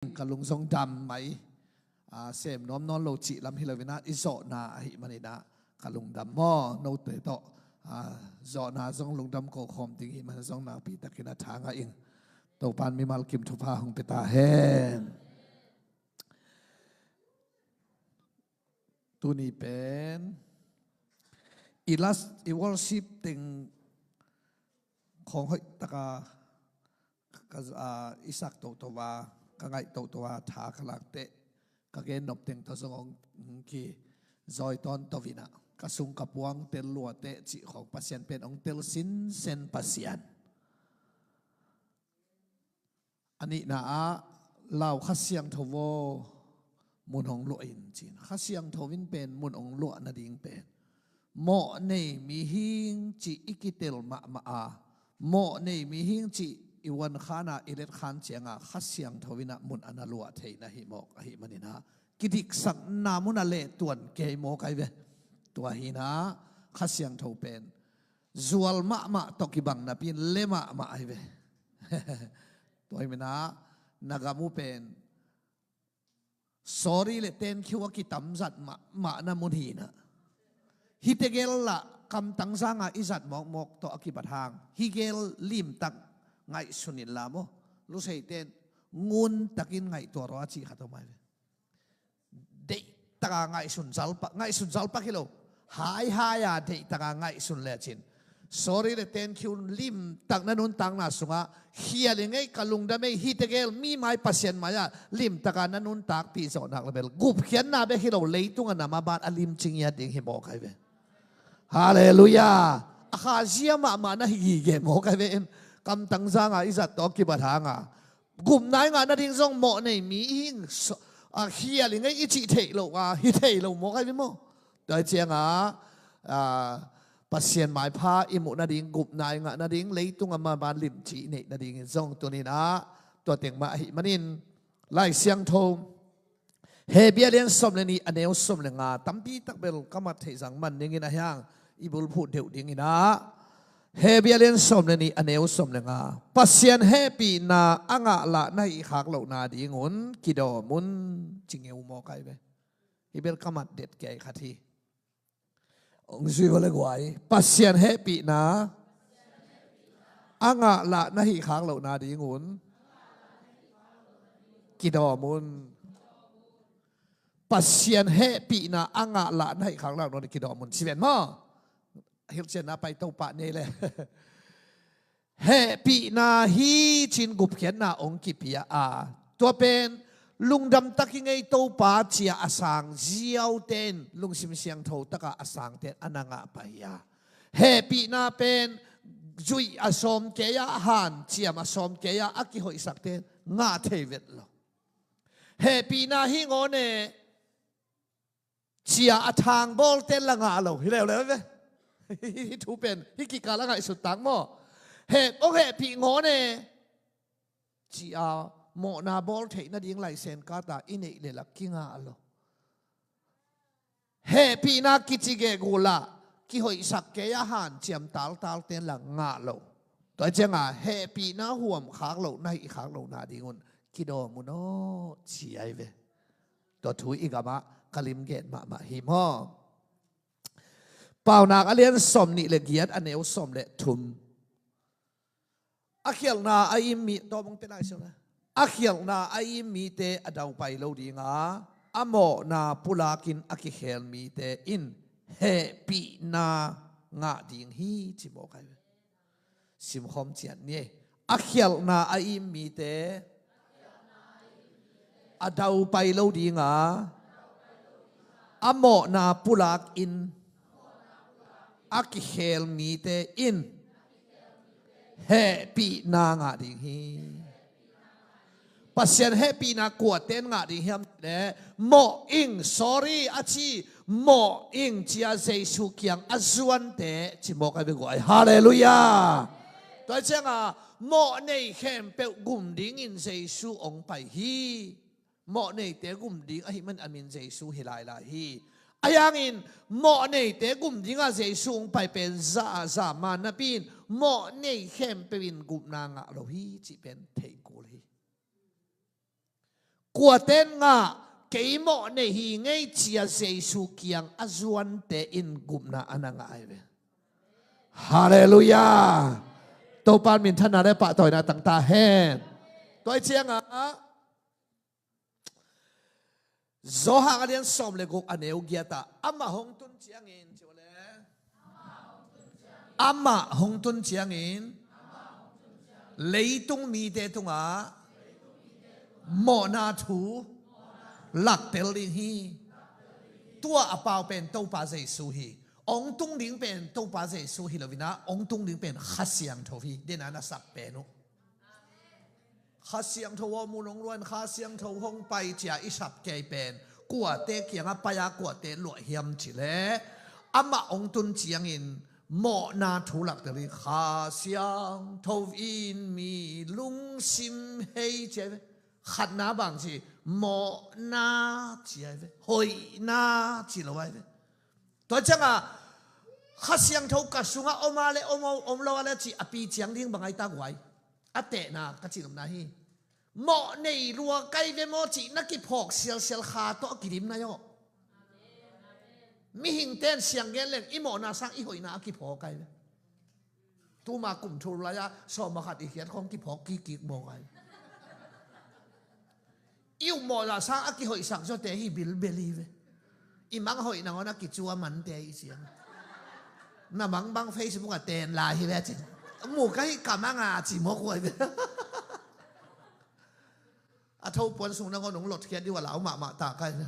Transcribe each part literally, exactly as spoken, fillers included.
Ka lung zong dam mai. A, sem nuam nawn lo cih lam hi lo in ah, i zawhna ahih manin ah ka lungdam maw, note tawh, a, zawhna zong lungdam ko khawm ding hih man zong nakpi takin a tha ngah ing. Topa'n mimal kim thupha hong pia ta hen. Tuni pen i last, i worship teng khawng hoih taka ka, a, i sak toto a, ka ngaih toto a, tha ka lak teh, ka gen nop teng tawh zong hong ki zawi tawnto in ah, ka sung ka puang tel lua teh cih khawng Pasian pen hong tel sinsen Pasian. A nihna ah, lau Kha Siangtho aw, mun hong luah in ci-in. Kha Siangtho in pen mun hong luah nading pen mawh nei mihing cih i kitel mahmah a, mawh nei mihing cih i uankhan a, i letkhan ciang a, Kha Siangtho in ah mun a na luah theihna hi mawk ahih manin ah, kidiksakna mun a leh tuan kei mawk ahi ve. Tua hi in ah, Kha Siangtho pen zual mahmah tawh kibang napi in leh mahmah ahi ve. Tua hi in ah, na gam uh pen sorry le thank you a kitamzat mahmahna mun hi in ah, hihte gel lah kamtang zang a i zat mawkmawk tawh a kibat hang, hih gel limtak ngaihsun inla maw, Lusei ten ngun takin ngaihtuah rawh a cih khat om ahi ve. Deih taka ngaihsun zalpak, ngaihsun zalpak hi lo. Haihai a deih taka ngaihsun lecin, sorry le thank you limtak na nuntakna sungah, khial i ngei, ka lungdam ei, hihte gel mi mai, Pasian mai ah limtaka na nuntakpih zawh nak le bel gupkhiatna bek hi lo, leitung a na maban a limci ngiat ding hi mawk ahi ve. Halleluiah. A khazia mahmah na hi gige mawk ahi ve in. Kamtang zang a i zat tawh kibat hang a, gupna i ngah nading zong mawh nei mihing, so, a, khial i ngei i cih theih loh a, hi thei lo mawk ahi ve maw. Tua hi ciang a, a, Pasian maipha i muh nading, gupna i ngah nading, leitung a maban limci i neih nading in zong tuni in ah, tua teng mah ahih manin, Lai Siangtho Hebru a lian sawm le nih, a neu sawm le nga, tampi tak bel ka mat theih zang man dingin ahi hang, i bulphuh deuh ding in ah, Hebru a lian sawm le nih, a neu sawm le nga, Pasian hehpihna a ngah lah na hih khak lohna dingun kidawm un, ci ngeu mawk ahi ve. Hih bel ka mat det kei khat hi. Hong zui vo le guai. Pasian hehpihna a ngah lah na hih khak lohna dingun kidawm un. Pasian hehpihna a ngah lah na hih khak lohna dingun kidawm un. Ci ven maw. Hilhcianna pai to pah nei le. Hehpihna hi ci-in gupkhiatna hong kipia a, tua pen lungdam tak i ngei Topa ci-a a sang ziaute in, lungsim siangtho taka a sangte in a na ngah pah hi a, hehpihna pen zuih a sawm kei a, hanciam a sawm kei a, a kihoihsakte in ngah thei vet lo. Hehpihna hi ngawn e, ci-a a thangbawlte in la ngah lo hi leuleu ve. Hih thu pen hih kikal a ngaihsut tak maw. Heh, hong hehpih ngawn e, ci-a mawhna bawl theih nading laisen kata i neih le lak kingah lo. Hehpihna kici gegu lah kihoihsak kei a, hanciam taltalte in la ngah lo. Tua hi cianga hehpihna huam khak loh na hih khak lohna dingun kidawm un aw, ci ahi ve. Tua thu i gamah ka limgen mahmah hi maw. Paunak a lian sawm nih le giat, a neu sawm le thum. A khialhna a im mi, tawh bang pia nai sawm le. A khialhna a im mite a daupai lo dinga, a mawhna pulakin a kikhel mite in hehpihna ngah ding hi, ci mawk ahi ve. Simkhawm ciat ni. A khialhna a im mite a daupai lo dinga, a mawhna pulakin a kikhel mite in hehpihna ngah ding hi. Pasian hehpihna kuate in ngah ding hiam cih leh, mawh ing, sorry a ci, mawh ing ci-a Jesu kiang a zuante, ci mawk ahi ve guai. Halleluiah. Tua hi cianga mawh nei khempeuh gum dingin Jesu hong pai hi. Mawh neite gum ding ahih man a min Jesu hi lailai hi. Ahi hangin mawh neite gum dinga Jesu hong pai pen za, za man napi in mawh nei khempeuh in gupna ngah lo hi cih pen theih kul hi. Kuaten ngah, kei mawh nei hi ngei ci-a Jesu kiang a zuante in gupna a na ngah hi ve. Halleluiah. Topa minthanna le pahtawina tang ta hen. Tua hi ciangah Johan a lian sawm le guk a neu giatah amah hong tun ciangin, amah hong tun ciangin leitung mite tungah mawhna thu laktel ding hi. Tua a pau pen Topa Jesu hi. Hong tung ding pen Topa Jesu hi lo-in ah, hong tung ding pen Kha Siangtho hi. Dena na sak pen uh. Kha Siangtho aw, mun hong luan, Kha Siangtho hong pai ci-a i sap kei pen kuate kiangah pai-a kuate luah hiam cileh, amah hong tun ciangin mawhna thu laktel hi. Kha Siangtho in mi lungsim hei ci ahi ve. Khatna bang ci, mawhna ci ahi ve. Hoihna ci lo ahi ve. Tua ciangah Kha Siangtho ka sungah om a le om, om lo a le ci a pi ciang ding bang ai ta guai. A tehna ka ci nopna hi. Mawh nei lua kai ve maw cih na kiphawk sialsial kha tawh a kidim nai aw. Mihingte in siang gen leng i mawhna sang i hoihna a kiphawk kai ve. Tuma kum thur lai-ah sawm a khat i khiat khong kiphawk kikkik mawk ai. I upmawhna sang a kihoihsak zawte hi bilbel hi ve. I mang hoih nangawn a kicua mante i siang. Na mang bang Facebook ah ten lai hi ve cin. Mu ka hih ka mang a ci mawk huai ve. A tho puan sung nangawn hong lot khiat dih uh a lau mahmah ta kai ve.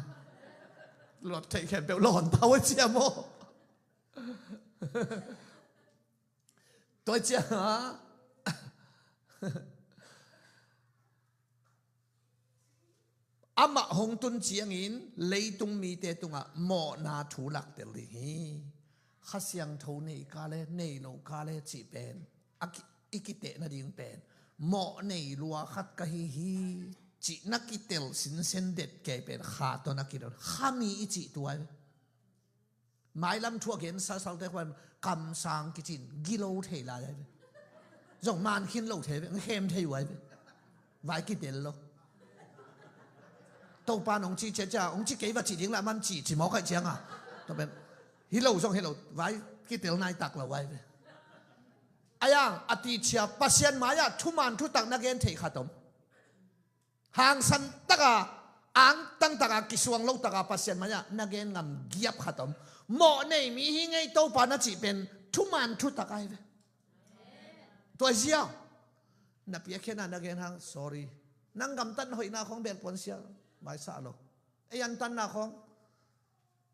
Lot theih khempeuh lawn pau a cia maw? Tua ciangah amah hong tun ciangin leitung mite tungah mawhna thu laktel ding hi. Kha Siangtho nei ka le nei lo ka le cih pen a ki, i kiteh nading pen mawh nei lua khat ka hi hi cih na kitel sinsen det kei pen kha tawh na kidon. Kha mi i cih tua hi. Mailam thu a gen sasalte khuan kamsang kicin gilo thei lai ai ve. Zong man khin lo thei ve, ng khem thei uai ve. Vai kitel lo. Topa nong ci cia cia, ong ci kei va ci ding la man ci, ci mawk ai cianga. Tua pen hi lo zong hi lo, vai kitel nai tak lo uai ve. Ayang a ti cia Pasian mai-ah thuman thutak na gen thei khat om. Hangsan taka, angtang taka, kisuang lo taka Pasian mai-ah na gen ngam giap khat om. Mawh nei mi hi ngei Topa na cih pen thuman thutak ai ve. Tua zia na piakkhiatna na gen hang sorry. Nang gamtat na hoihna khong bel puan sia maisa lo. Ei antanna khong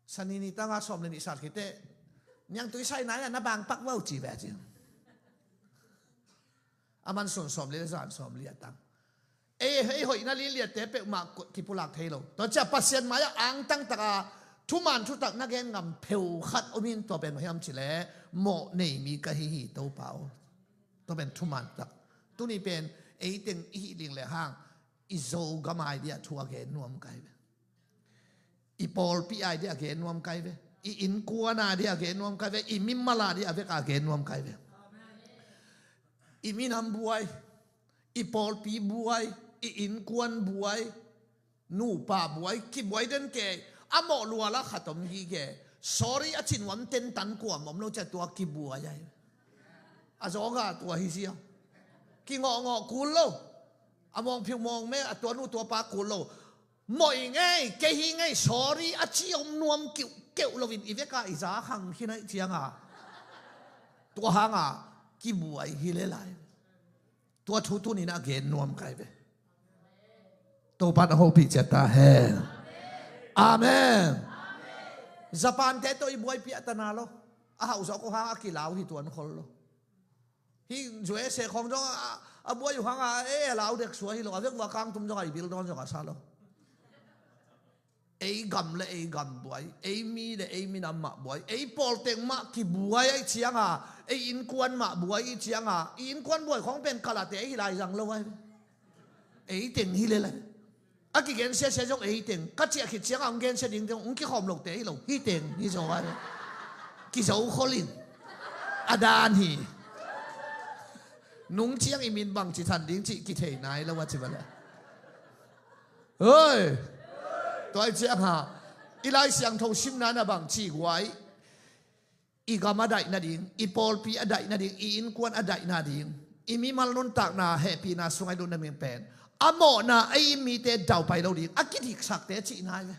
Sani ni tanga sawm le nih sat khite niangtui sai nai-a na bangpak vau ci ve a ci. A man sun sawm li le zan sawm li a tang. Ei, ei hoihna liliatte peuhmah kipulak thei lo. Tua cia Pasian mai-ah angtang taka thuman thutak na gen ngam pheu khat om in tua pen hiam cileh mawh nei mi ka hi hi Topa aw. Tua pen thuman thutak. Tuni pen eiteng i hih ling le hang i Zogam ai dia thu a gen nuam kai ve. I pawlpi ai dia gen nuam kai ve. I innkuan ai dia gen nuam kai ve. I mimal ai dia vek a gen nuam kai ve. I minam buai, i pawlpi buai, i innkuan buai, nupa buai, kibuai den ke, a mawh luala khat om gige. Sorry a ci nuam ten tan kuam om lo cia tua kibuai ai. A zawga tua hi zia. Kingawhngawh kul lo. A mawngphiu mawngme a tua nu tua pa kul lo. Mawh i ngei, kei hi ngei, sorry a ci om nuam kiuhkeuh loin i veka i za khang khin aih cianga tua hanga kibuai hi le lai. Tua thu tunin a gen nuam kai ve. Topa na hopih ciat ta hen. Amen. Japan te tawh i buai piahtana lo. A hauh zawk uh hang a kilau hi tuan khol lo. Hih U S A khawng zong a, a buai uh hanga e, a lau dek sua hi lo, a vekvua kangtum zong a i bil dawn zong a sa lo. Ei gam le ei gam buai, ei mi le ei minam mah buai, ei pawlteng mah kibuai aih cianga, ei innkuan mah buai aih cianga, i innkuan buai khawng pen kalate ei hi lai zang lo ai. Ei teng hi le lai. A kigensia sia zong ei teng ka ciah khit cianga hong gensia ding teng hong kikhawm lote hi lo hi teng hi zaw ai. Kizo kholin a dan hi. Nung ciang i min bang ci than ding cih kithei nai lo a ci bale. Hoi. Tua i ciang ha, i Lai Siangtho simna na bang ci guai, i gam a daih nading, i pawlpi a daih nading, i innkuan a daih nading, i mimal nuntakna hehpihna sung a i lut nading pen a mawhna ei mite daupai lo ding a kidiksakte cihna hi ve.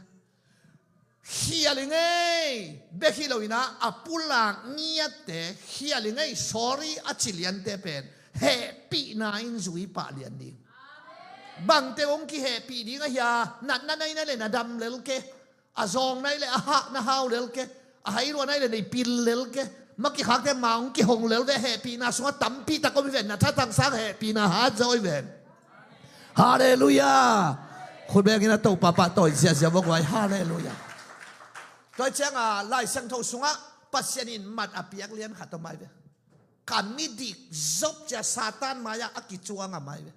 Khial i ngei bek hi lo in ah, a pulak ngiatte, khial i ngei sorry a ci liante pen hehpihna in zui pah lian ding. Bangte hong kihehpih ding a hia? Natna nei na le na dam lel ke, a zawng nei le a hah na hau lel ke, a hailua nei le nei pil lel ke, ma kikhakte ma hong kihong lel ve. Hehpihna sungah tampi tak om hi ven, na thatang sang hehpihna hat zaw hi ven. Halleluiah. Khut bengin a Topa pahtawi ziazia vok vai. Halleluiah. Tua cianga Lai Siangtho sungah Pasian in mat a piak lian khat om ai ve. Ka midik Job cia Satan mai-ah a kicuang a mai ve.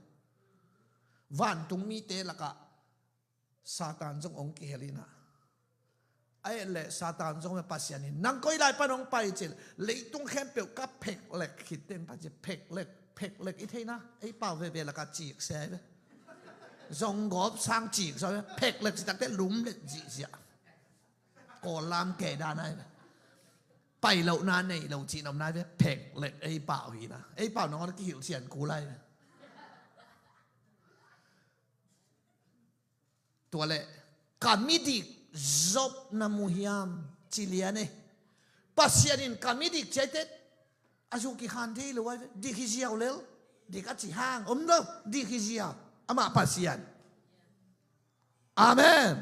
Vantung mite lakah Satan zong hong kihel inah, a et leh Satan zong ve Pasian in, nang koi lai pan hong pai cil, leitung khempeuh ka pheklek khit teng pan cil, pheklek, pheklek i theina, ei pau veve lakah cik se ai ve. Zong gawp sang cik se ai ve. Pheklek citakte lum le zihziah. Kawl lam ke dan ai ve. Pai lohna nei lo cih na om nai ve. Pheklek ei pau hina, ei pau nangawn a kihilh sian kul ai ve. Tua leh ka midik Job na mu hiam ci lian e. Pasian in ka midik ciaite a zu kikhan thei lo ai ve. Dik hi ziau lel, dik a ci hang om lo. Dik hi ziau, amah Pasian. Amen.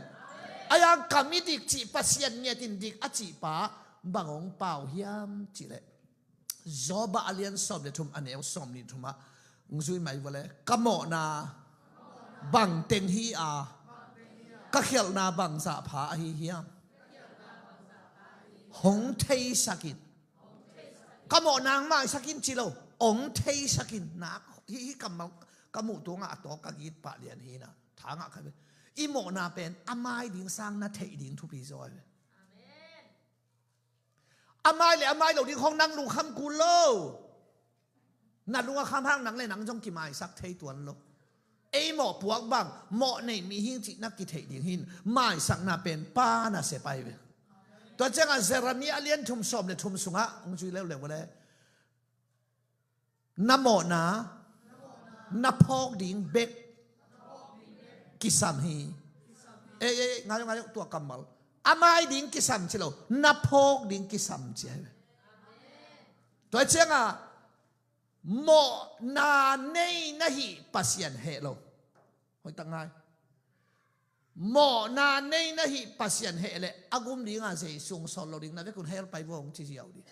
Ayang ka midik cih Pasian ngiat in dik a cih pa bang hong pau hiam cih leh, Job a lian sawm le thum a neu sawm nih thumah hong zui mai vua le, ka mawhna bang teng hi a, ka khialhna bangzah pha ahi hiam? Hong theisak in. Ka mawhna hong maisak in ci lo, hong theisak in. Nak hi, hi kammal ka muh tungah a tawk ka git pah lian hi na. Thangah ka ve. I mawhna pen a mai ding sang na theih ding thupi zaw ai ve. A mai le a mai lo ding khong nang lungkham kul lo. Na lung a kham hang nang le nang zong kimaisak thei tuan lo. Ei mawhpuak bang mawh nei mi hing cih na kitheih ding hin maisakna pen pa na se pai ve. Tua ciangah Jeremiah a lian thum sawm le thum sungah hong zui leuleu le, na mawhna na phawk ding bek kisam hi. Ei, ei, ngai, ngai, tua kammal. A mai ding kisam ci lo, na phawk ding kisam ci ai ve. Tua ciangah mawhna nei na hih Pasian heh lo. Hoihtak ngai. Mawhna nei na hih Pasian heh leh a gum dingah zei sung sawl lo ding, na vekun hell pai vua hong ci ziau ding.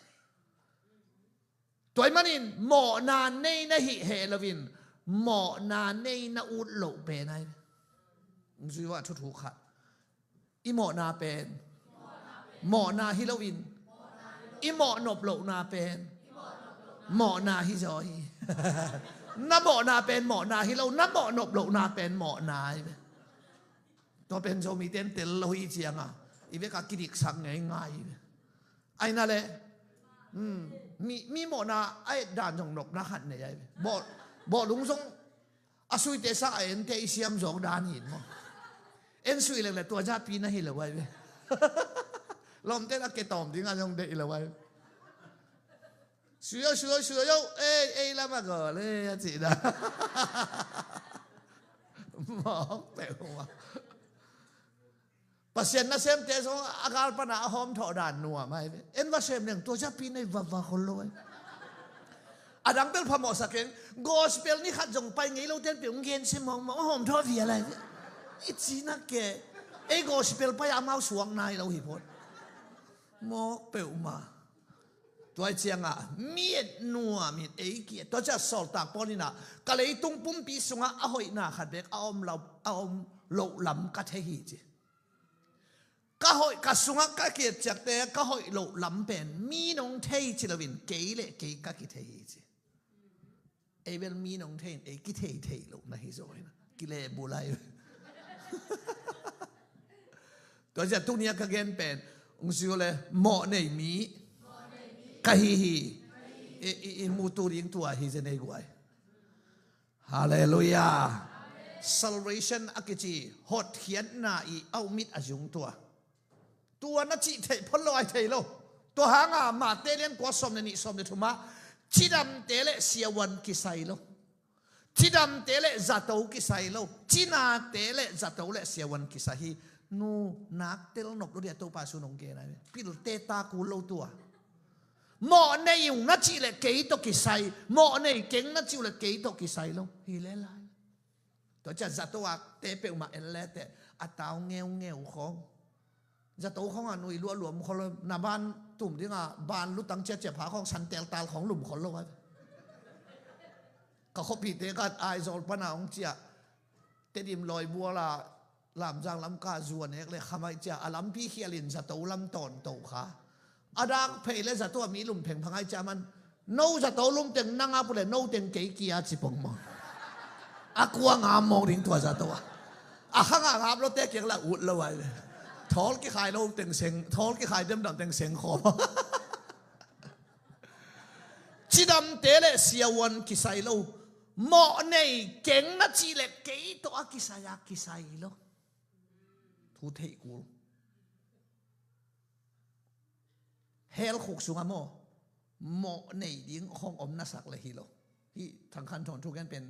Tua ahih manin mawhna nei na hih heh loin mawhna nei na ut loh pen ai. Zui vua thuthu khat. I mawhna pen mawhna hi loin, i mawhnop lohna pen mawhna hi zaw hi. Na mawhna pen mawhna hi lo, na mawhnop lohna pen mawhna hi ve. Tua pen Zomite in tel lo hi cianga i vekah kidiksak ngeingai hi ve. Aina le, hmm, mi, mi mawhna a et dan zong nopna khat nei ai ve. Bawh, bawhlung zong a suite sang a ente i siam zawk dan hi in maw. En sui leng le tua zapi na hi lo ai ve. Lawmte na ke tawm dingah zong deih lo ai ve. Sui o, sui o, sui o, ei, ei lamah gawl e a cih dan. Mawk peuhmah. Pasian nasemte zong a gal pana a hawmthawh dan nuam ai ve. En va sem leng tua zapi nei vava khol lo ai. A dang bel phamawhsak keng. Gospel ni khat zong pai ngei lo ten peuh hong gensia mawkmawk a hawmthawh vial ai ve. I cina ke. Ei gospel pai a amau suak nai lo hi phot. Mawk peuhmah. Tua ciangah mi et nuam in ei ki et. Tua ciah sawltak Paul inah ka leitung pumpi sungah a hoihna khat bek a om lo, a om loh lam ka thei hi ci. Ka hoih, ka sungah ka kiat ciakte ka hoih loh lam pen mi nong thei ci loin kei le kei ka kithei hi ci. Ei bel mi nong thei in ei kithei thei loh na hi zaw hi na. Kile bulai. Tua ciah tunia ka gen pen hong zui le mawh nei mi ka hi hi. I, i, i mutu ding tua hi zen ei guai. Halleluiah. Salvation a kici hotkhiatna i aumit a zung tua. Tua na cih theih phot lo ai thei lo. Tua hanga Mate lian kua sawm le nih sawm le thumah cidamte le siavuan kisai lo. Cidamte le zato kisai lo. Cinate le zato le siavuan kisai hi. Nu nak tel nop lo dia Topa sun hong gen ai. Pilte ta kul lo tua. Mawh nei ung na cih le kei tawh kisai. Mawh nei keng na cih le kei tawh kisai lo. Hi le lai. Tua ciah zato a te peuhmah en le teh a tau ngeungeu khawng. Zato khawng a nui luah luam khol lo na ban tum dinga ban lutang ciacia pha khawng santel tal khawng lum khol lo a. Ka khuapite ka Aizawl pana hong ciah Tedim lawi buala Lamzang lam ka zuan ek le khamaih ciah a lampi khialin zato lam tawnto kha. A dak phei le zato a mi lum phengphang ai ciah man no zato lum teng nanga pule no teng kei kia ci pong maw. A kua ngam mawng ding tua zato a. A khanga ngap lo te kiang la ut lo ai le. Thawl kikhai lo teng seng thawl kikhai demdam teng seng khawm. Cidamte le siavuan kisai lo. Mawh nei keng na cih le kei tawh a kisai a kisai lo. Thu theih kul. Hell khuk sungah maw mawh nei ding hong om na sak le hi lo. Hih thangkhan thawn thu gen pen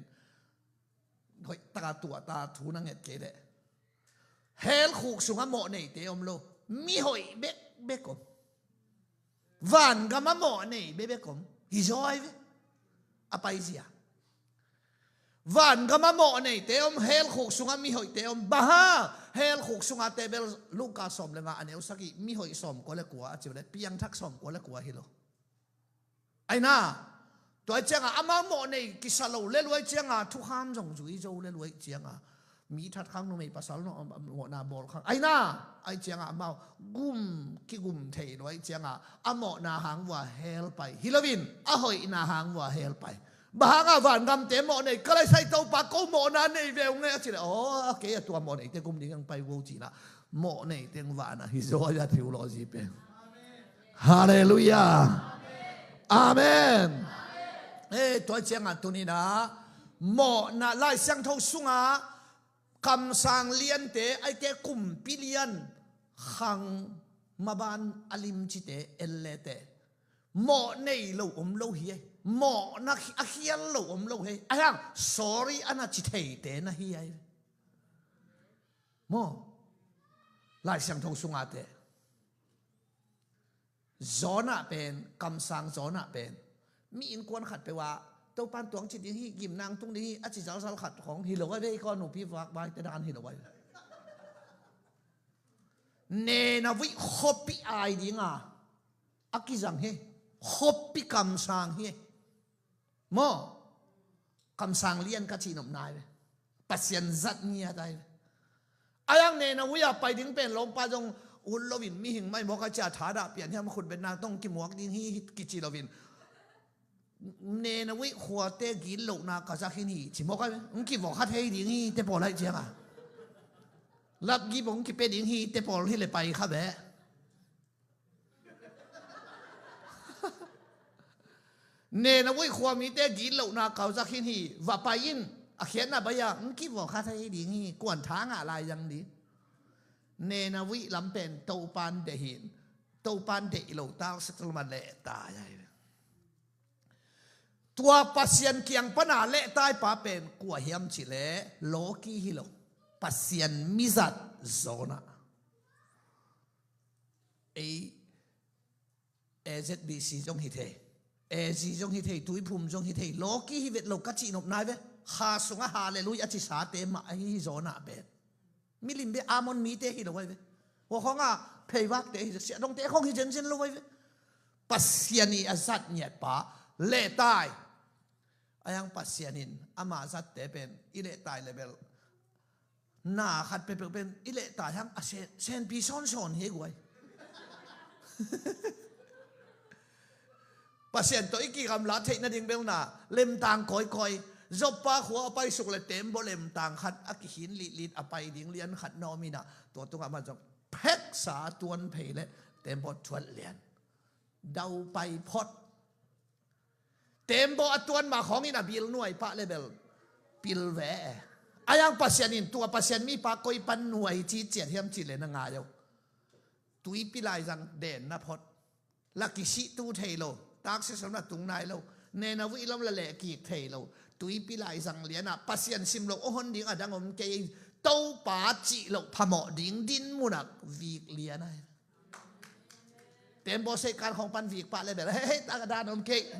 hoih taka tuahta thu na nget kei leh hell khuk sungah mawh neite om lo. Mihoih bekbek om. Vangam a mawh nei bekbek om. Hi zaw ai ve. A paizia Vangam a mawh neite om, hell khuk sungah mihoihte om. Baha hell khuk sungah te bel Luka sawm le nga a neu sagih mihoih sawm kua le kua a ci le piangthak sawm kua le kua hi lo. Aina tua cianga amau mawh nei kisa lo le luai cianga thukham zong zui zo le luai cianga mi thatkhang numei pasal no mawhna bawl khang aina ai cianga amau gum kigum thei luai cianga a mawhna hang vua hell pai hi loin a hoihna hang vua hell pai. Bang hanga vangamte mawh nei ka lai sai Topa ko mawhna nei ve ung e a ci le aw a kei a tua mawh neite gum ding ang pai vo ci la mawh neite ang vana hi zaw a theology pen. Halleluiah. Amen. Ei tua cianga tunina mawhna Lai Siangtho sunga kamsang liante aite kumpi lian khang maban a limcite ellete mawh nei lo om lo hi ei. Mawhna a khial lo om lo hi ei. Ahiang sorry ana ci theite na hi ei. Maw Lai Siangtho sungate Jonah pen kamsang Jonah pen mi innkuan khat peuh ah Topan tuang ci ding hi gimnang tung ding hi a ci zalzal khat khawng hi lo a vei khaw nupi vakvaite dan hi lo a. Nena vuih khuapi ai dinga a kizang hi. Khuapi kamsang hi. Maw kamsang lian ka cihnop nai ve. Pasian zat ngiat ai ve. Ayang nena vuih a pai ding pen lawmpa zong ut loin mihing mai mawk a cia thadah pian hiam khutbetna tong kimuak ding hi kici loin nena vuih khuate gitlohna ka zak hin hi ci mawk ai ve. Ng kivawh kha thei ding hi te pawl aih cianga lapgi bong kipia ding hi te pawl hi le pai kha ve. Nena vuih khuamite gitlohna kauzak hin hi va pai in a khiatna baia ng kivawh kha thei ding hi kuan tha ngah lai zang ding. Nena vuih lam pen Topan deih hin Topan deih lo tal settlement leh tai ai. Tua Pasian kiang pana leh tai pa pen kua hiam cih leh lawki hi lo. Pasian mizat Jonah. Ei A Z B C zong hi thei. A Z zong hi thei, tuiphum zong hi thei. Lawki hi vet lo ka cihnop nai ve. Kha sungah halleluiah a cisate mah ahi hi Jonah pen. Milim bia Ammon mite hi lo ai ve. Hua khawnga pheivakte hi siahdongte khawng hi zenzen lo ai ve. Pasian i a zat ngiat pa lehtai. Ayang Pasian in ama zatte pen i lehtai lebel na khat peuhpeuh pen i lehtai hang a sen, senpi sawnsawn hi guai. Pasian tawh i kigamla theih nading belna lemtang kawikawi. Joppa khua a paisuk le tembaw lemtang khat a kikhin litlit a pai ding lian khat na om inah tua tungah man zong pheksa a tuan phei le tembaw thuat lian dau pai phot. Tembaw a tuan mah khawngin a bil nuai pah le bel pil ve e. Ahi hang Pasian in tua Pasian mipa koi pan nuai ci ciat hiam cih leh na ngai uh. Tuipi laizang den na phot. La kisih tu thei lo. Taksi sam la tung nai lo. Nena vuih lam la leh kik thei lo. Tuipi laizang lianah Pasian sim loh aw hon ding a dang om kei. Topa cih loh phamawh ding din munah vik lian ahi. Tembaw seikan khong pan vik pah le bel hei hei tak a dan om kei.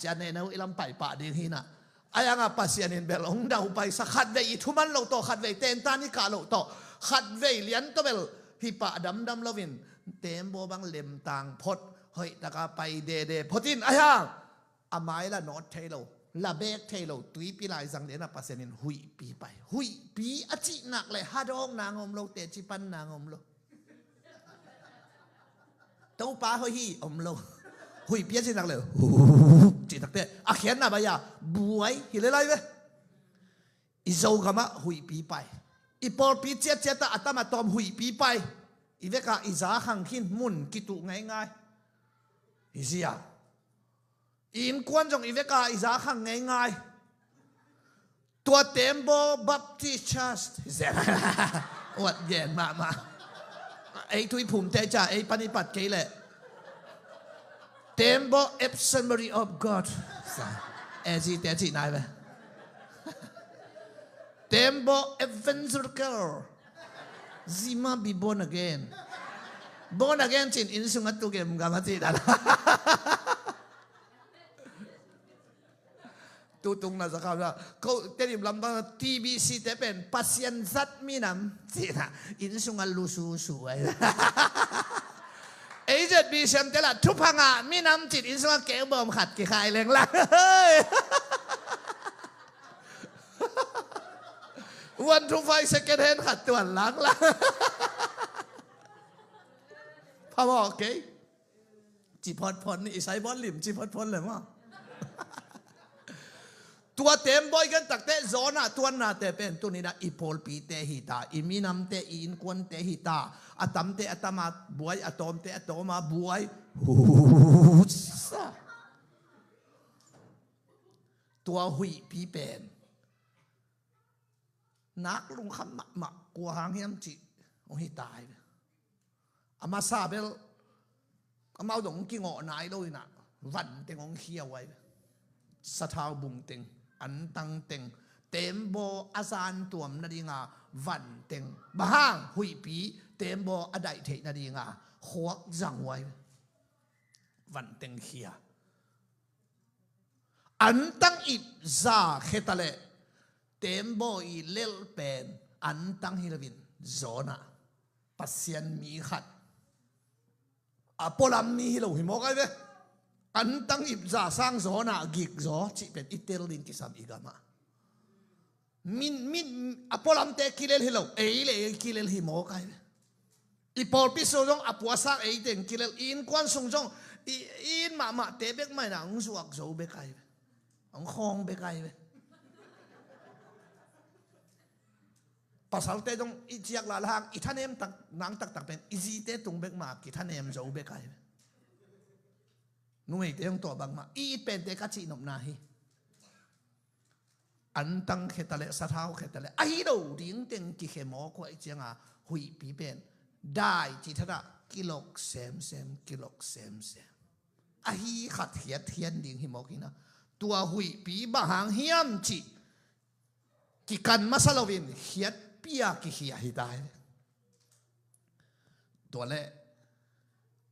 Cia nena vuih lam pai pah ding hinah. Ahi hangah Pasian in bel hong daupai sa khatvei i thuman loh tawh, khatvei tentan i kah loh tawh, khatvei lian tawh bel hih pah damdam loin tembaw bang lemtang phot, hoih taka pai dede phot in ahi hang a mai la nawt thei lo, la beek thei lo, tuipi laizang lianah Pasian in huihpi pai. Huihpi a cih nak le hadawk nang om lo, teci pan nang om lo. Topa hoih hi om lo. Huihpi a cih nak le, hu, cih takte a khiatna bai a buai hi le lai ve. I Zogamah huihpi pai. I pawlpi ciatciatah a tam a tawm huihpi pai. I veka i za khang khin mun kituh ngeingai hi zia. I innkuan zong i veka i za khang ngeingai. Tua Tembaw Baptist Church. Uat gen mahmah. Ei tui phumte ca ei pan i pat kei leh Tembaw Assembly of God. Ezite cih nai ve. Tembaw Evangelical. Zima be born again. Born again cin inn sungah tu gemgam a cih dan. Tutung na zakau na ko Tedim lam bang T B C te pen Pasian zat minam cihna inn sungah lususu ai. A Z B siam te lah thupha ngah minam cin inn sungah keubawm khat kikhai lenglang. One two five second hand khat tuan langlang. Phamawh kei. Ci photphot ni i sai bawl lim ci photphot le maw? Tua tembaw i gen takte Jonah tuannate pen tuninah i pawlpite hita, i minamte, i innkuante hita. A tamte a tama buai, a tawmte a tawma buai. Husa. Tua huihpi pen nak lungkham mahmah kua hang hiam cih hong hita hi. A masa bel amau dong hong kingawh nai lo inah vanteng hong khia uh ai. Sathau bungteng, antangteng, tembaw a zantuam nadinga vanteng, bang hang huihpi tembaw a daih theih nadinga khuak zang uh ai. Vanteng khia. Antang ip za kheta le tembaw i lelh pen antang hi loin Jonah, Pasian mi khat, a pualam mi hi lo hi mawk ai ve. Antang ip za sang Jonah gik zaw cih pen i tel ding kisam i gamah. Min, min, a pualamte kilel hi lo, ei le ei kilel hi mawk ai ve. I pawlpi sung zong a puasak eiteng kilel, i innkuan sung zong i, i inn mahmahte bek mah inah hong zuak zo bek ai ve. Hong khawng bek ai ve. Pasalte zong i ciak lala hang i thanem tak nang taktak pen i zite tung bek mah kithanem zo bek ai ve. Numeite hong tuah bangmah i it pente ka cihnopna hi. Antang kheta le sathau kheta le ahi lo dingteng kikhe mawk uh ai cianga huihpi pen dai cithatah kilok semsem, kilok semsem. Ahi khat khiat hian ding hi mawk inah tua huihpi bang hang hiam cih kikan masa loin khiatpia kikhia hi ta hi. Tua le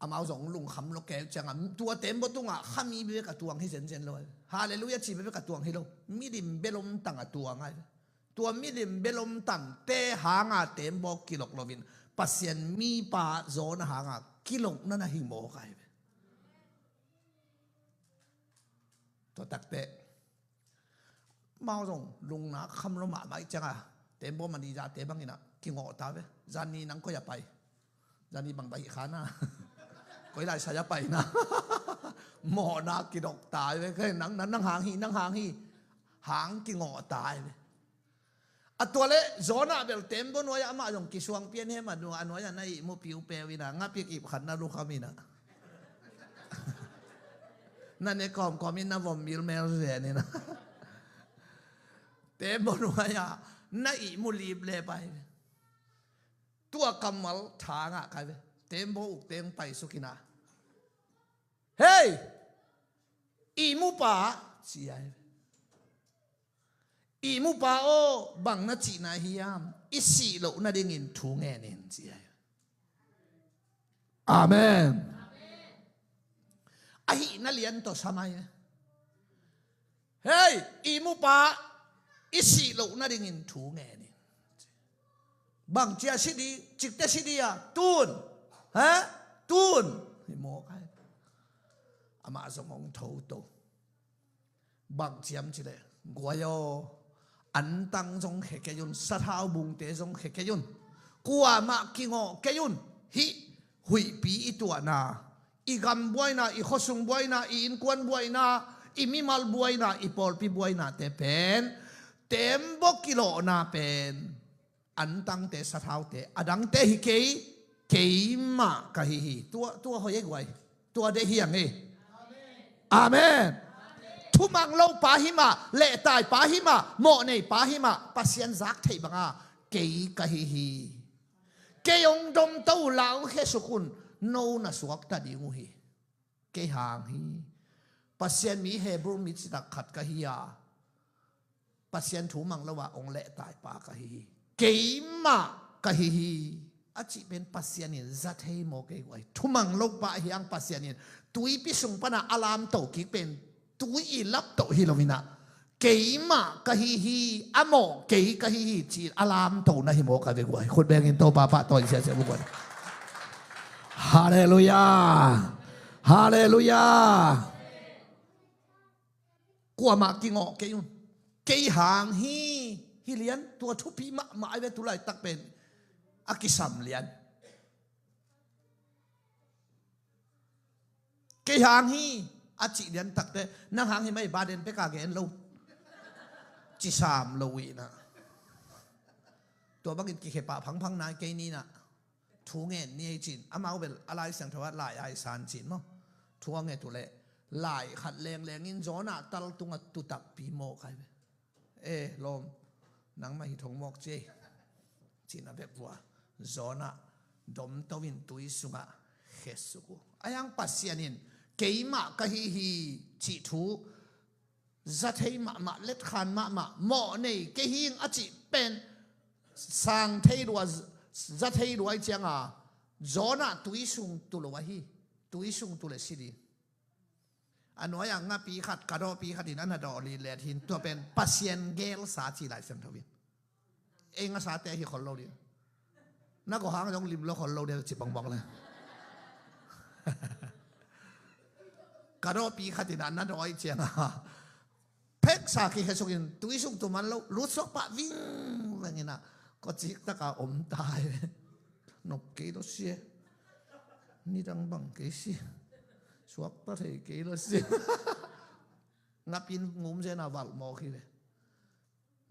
amau zong lungkham lo keu cianga tua tembaw tungah khami bek a tuang hi zenzen lo ai. Halleluiah ci bek a tuang hi lo. Milim belom tang a tuang ai. Tua milim belom tangte hanga tembaw kilok loin Pasian mipa Jonah hanga kilok nana hi mawk ai. Tua takte Mau zong lungna kham lo mahmah i cianga tembaw mani zate banginah kingawh ta ve. Zani nang koi a pai? Zani bang bai khana koi lai sai a paina mawhna kidok ta ve. Nang, nang, nang hang hi, nang hang hi. Hang kingawh ta ve. A tua le Jonah bel tembaw nuai-ah amah zong kisuang pian hem a nuai-ah na ihmu piupeu inah ngapik ip khat na lukham inah na ne kawmkawm in na vom milmel zen inah tembaw nuai-ah Na ihmu lip le pai ve. Tua kammal tha ngah kai ve. Tembaw uk teng paisuk hi na. Hei! Ihmupa, ci ai ve. Ihmupa aw, bang na cihna hiam? I sih loh nadingin thu ngen in, ci ai ve. Amen. Ahihna lian tawh sam ai ve. Hei, ihmupa, i sih loh nadingin thu ngen in. Bang cia si di, cikte si di a, tun. Ha? Tun. Hi mawk ai. Amah zong hong tho to. Bang ciam ci leh, guai aw, antang zong khia kei un, sathau bungte zong khia kei un. Kuamah kingawh kei un. Hih huihpi i tuahna, i gam buaina, i khuasung buaina, i innkuan buaina, i mimal buaina, i pawlpi buainate pen tembaw kilawhna pen antangte, sathaute, adangte hi kei, keimah ka hi hi. Tua, tua hoih e guai. Tua deih hi ang e. Amen. Thumang lo pa hi mah, lehtai pa hi mah, mawhnei pa hi mah, Pasian zak theih banga kei ka hi hi. Kei hong domto uh, la hong khesuk un, no na suakta ding uh hi. Kei hang hi. Pasian mi, Hebrew mi citak khat ka hi a, Pasian thu mang lo a hong lehtai pa ka hi hi. Keimah ka hi hi. A cih pen Pasian in za thei maw kei guai? Thumang lo pa hi ang Pasian in tuipi sung pana a lamto kik pen tui i laptoh hi lo in a, keimah ka hi hi, a mawh kei ka hi hi ci-in a lamto na hi maw ka ve guai? Khut bengin Topa pahtawi siasia bu guai. Halleluiah. Halleluiah. Kuamah kingawh kei un. Kei hang hi. Hi lian, tua thupi mahmah ai ve, tulaitak pen a kisam lian. Kei hang hi, a cih lian takte, nang hang hi mai, baden peka gen lo. Cisam lo uh hi na. Tua bangin kikhepah phangphang nai kei ni na. Thu ngen ni ei cin. Amau bel a Lai Siangtho ah lai ai san cin maw. Thu a nget uh leh lai khat lengleng in Jonah tal tungah tu takpi maw kai ve. E lawm, nangmah hi thong mawk ci ei, ci-in a bek vua. Jonah domto in tui sungah khesuk uh. A hiang Pasian in keimah ka hi hi cih thu za thei mahmah, letkhan mahmah, mawh nei kei hing a cih pen sang thei lua, za thei lua i cianga Jonah tui sung tu lo ahi. Tui sung tu le si ding. A nuai-ah ngapi khat, kadawpi khat in a na dawh lillet hin, tua pen Pasian gelsa ci Lai Siangtho in. Ei ngasate hi khol lo ding. Na gawhang zong lim lo khol lo ding ci bangbang le. Kadawpi khat in a na dawh i cianga pheksa kikhesuk in tui sung tu man lo, lutsuak pah vingveng in a kawcik taka om tai. Nop kei lo si e. Nidang bang kei si. Suakta thei kei lo si. Ngapin ngum zen a valh mawk hi ve.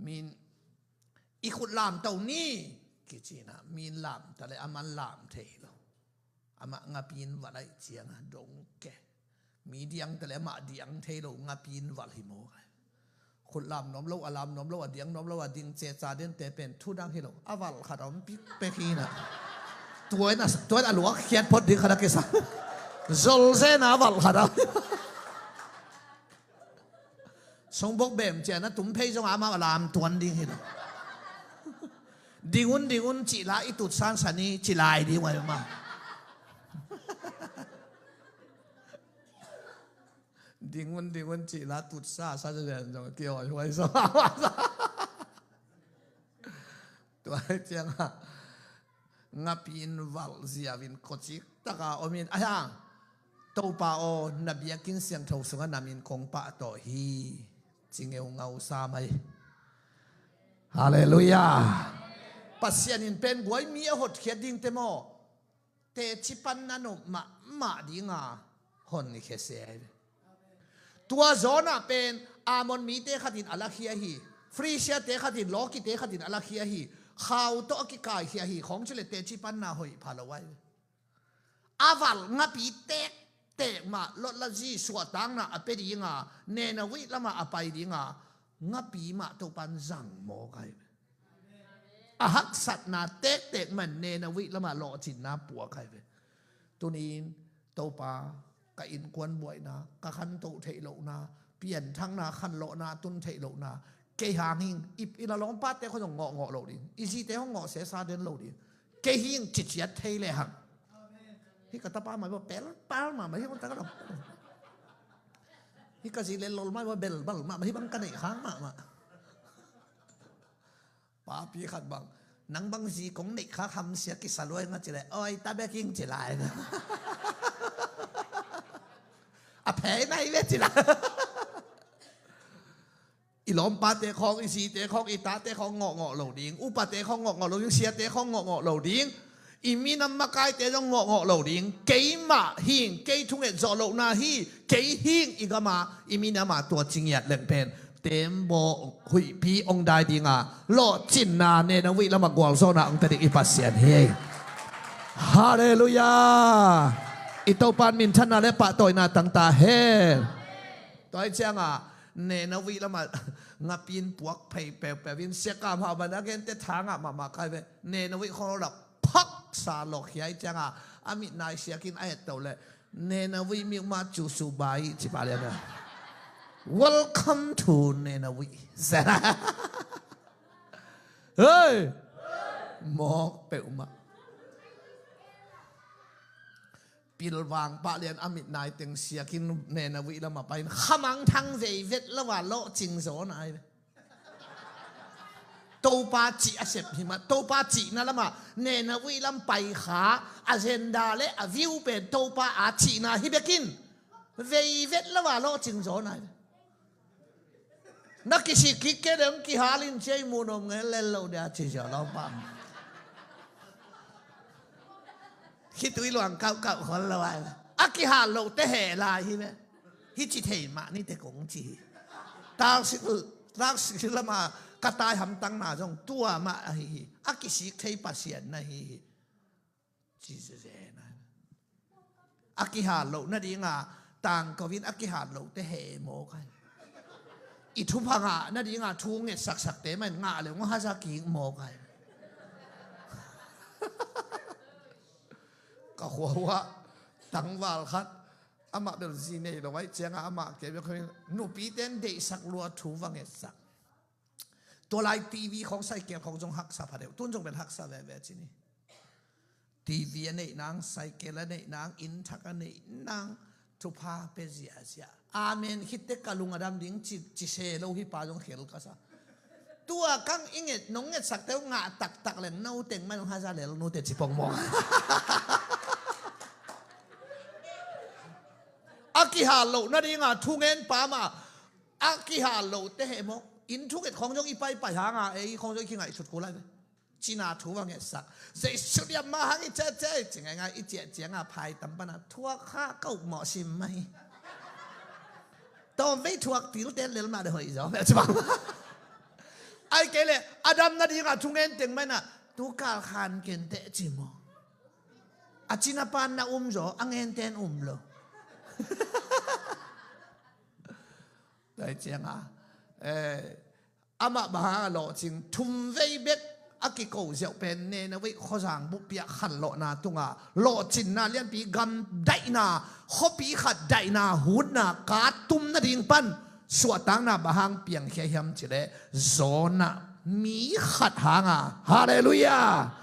Min i khut lamto ni kici in a, min lamta le aman lam thei lo. Amah ngapin valh ahih cianga dong ke. Mi diangta le amah diang thei lo, ngapin valh hi maw kai. Khut lam nuam lo, a lam nuam lo, a diang nuam lo, a ding ceca dente pen thudang hi lo. A valh khat a om pikpek hi na. Tuain a, tuain a luak khiat phot ding khat a kisa. Zol zena a valh khat a. Songbok bem cian a tum phei zong amah a lam tuan ding hi lo. Ding un, ding un, cih la i tut sansan i ci lai ding uh a hi mah. Ding un, ding un, cih la tut sa sa zong kiawh huai sa. Tua cianga ngapi in valh ziau in kawcik taka om in, a hiang Topa aw, na biakinn siangtho sungah na min kong pahtawi hi. Ci ngeungau sa mai. Halleluiah. Pasian in pen guai mi a hotkhiat dingte maw, teci panna nop mahmah dinga hon i khia se ahi ve. Tua Jonah pen Ammon mite khatin a lakhia hi. Phrisiate khatin, lawkite khatin a lakhia hi. Khau tawh a kikaikhia hi. Khawng cileh teci panna hoih pha lo ahi ve. A valh ngapi tektek mah, lotlazi suahtakna a pia dinga, Nineveh lamah a pai dinga ngapi mah Topan zang mawk ahi ve. A haksatna tektek man Nineveh lamah lawhcinna puak ahi ve. Tuni-in Topa, ka innkuan buaina, ka khantoh theih lohna, pianthakna, khanlawhna tun theih lohna, kei hang hing, i, i lalawmpate khawng zong ngawhngawh lo ding, i zite khawng ngawh sesa den lo ding, kei hing ciciat thei lehang. Hih ka tapa mai bawh pelpal mahmah hi bang ta ka lam. Hih ka zi lel lol mai bawh belbal mahmah hi bang ka neih khang mahmah. Papi khat bang, nang bang zi kong neih kha hamsia kisa luai nga ci leh, oi ta bek ing ci lai na. A phei nai ve ci lai. I lawmpate khawng, i zite khawng, i tate khawng ngawhngawh lo ding, upate khawng ngawhngawh lo ding, siate khawng ngawhngawh lo ding, i minam makaite zong ngawhngawh lo ding. Keimah hing, kei thunget zawh lohna hi, kei hing i gama, i minama tua cingiat leng pen tembaw huihpi ong dai dinga lawhcinna Nineveh lamah gualzawhna ong ta ding i Pasian hi. Halleluiah. I Topan minthanna le pahtawina tangta hen. Tua hi cianga Nineveh lamah ngapin puak phei peupeu in siakam hau ban a gente thangah mahmah kai ve. Nineveh khawng lo phaksa lawk hiai cianga a mit nai siakin a etto le Nineveh miuh mah cu su bai ci pah lian a. Welcome to Nineveh. Hei! Mawk peuhmah. Pilvang pah lian a mit nai teng siakin Nineveh lamah pain khamang thang vei vet lo a lawhcing zaw nai ve. Topa cih a sep hi mah, Topa cihna lamah Nineveh lam pai kha, agenda le a view pen Topa a cihna hi bekin vei vet lo a lawhcing zaw nai ve. Na kisik kik ke deng kihal in ciai mu nom ngen lel lo dia ci zia lo pam. Khitui luang kauh kauh khol lo ai. A kihal lo te he lai hi ve. Hi ci thei mah ni te kong ci hi. Taksik, taksik lama ka tai hamtang na zong tua mah ahi hi. A kisik thei Pasian na hi hi. Ci zia zia na. A kihal loh nadinga tangko in a kihal loh te he mawk ai. I thupha ngah nadinga thu nget saksakte man ngah le ngah haza kik mawk ai. Ka khua uh ah tangval khat amah bel zi nei lo ai cianga amah kei bek khawi nupite in deihsak lua thu va ngetsak. Tua lai TV khawng cycle khawng zong haksa pha deuh. Tun zong bel haksa veve ci ni. TV a neih nang, cycle a neih nang, inn thak a neih nang, thupha pe ziahziah. Amen khit teh ka lung a dam ding ci, ci se lo hi pa zong khel ka sa. Tua kang i nget, nong ngetsak teuh ngah taktak leng no teng man hong haza lel nu te ci pong mawk. A kihal loh nadinga thungen pa mah a kihal loh te he mawk. Inn thunget khawng zong i paipai hanga ei khawng zong i kingaih thut kul ai ve. Cina thu va ngetsak. Jesu diam mah hang i cece ci ngaingai i ciah cianga phai tam pana thuak kha ka uk mawh sim mah hi. Tawm vei thuak til ten lel mah de hoih zaw mel ci bang. Ai kei le a dam nadinga thungen teng mana tu kal khan ken teh ci maw. A cina pan na um zaw a ngen ten um lo. Tua hi cianga eh, amah bang hanga lawhcing thum vei bek a kiko ziauh pen Nineveh khuazang buhpiah khanlawhna tunga lawhcinna lianpi gamdaihna khuapi khat daihna hutna kattum nading pan suahtakna bang hang piangkhia hiam cileh Jonah mi khat hanga. Halleluiah.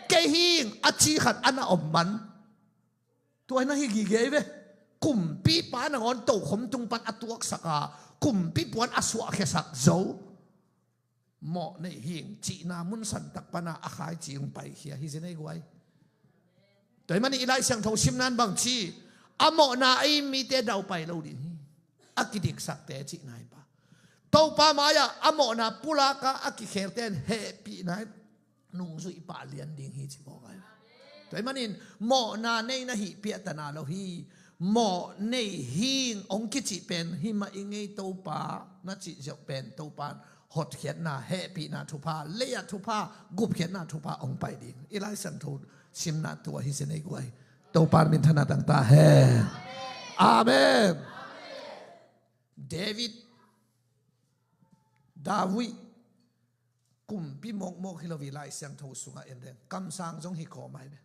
Kei hing a ci khat a na om man. Tua hi na hi gige hi ve. Kumpipa nangawn tokhom tung pan a tuaksak a kumpi puan a suahkhiasak zo. Mawh neih hing cihna mun santak pana a khaici hong paikhia hi zi nei guai. Tua hi mani i Lai Siangtho simnan bang ci a mawhna a i mite daupai lo ding hi. A kidiksakte cihna hi pa. Topa mai-ah a mawhna pulaka a kikhelte in hehpihna in nungzuih pah lian ding hi ci mawk ai. Tua hi manin mawhna nei na hih piahtana lo hi. Mawh nei hing hong kicih pen himah i ngei Topa na cih ziauh pen Topan hotkhiatna hehpihna thupha lei-ah thupha gupkhiatna thupha hong pai ding. I Lai Siangtho simna tua hi sia nei guai. Topan minthanna tangta hen. Amen. David David Kumpi mawkmawk hi lo hi, Lai Siangtho sungah en leng kamsang zong hi kawm ai ve.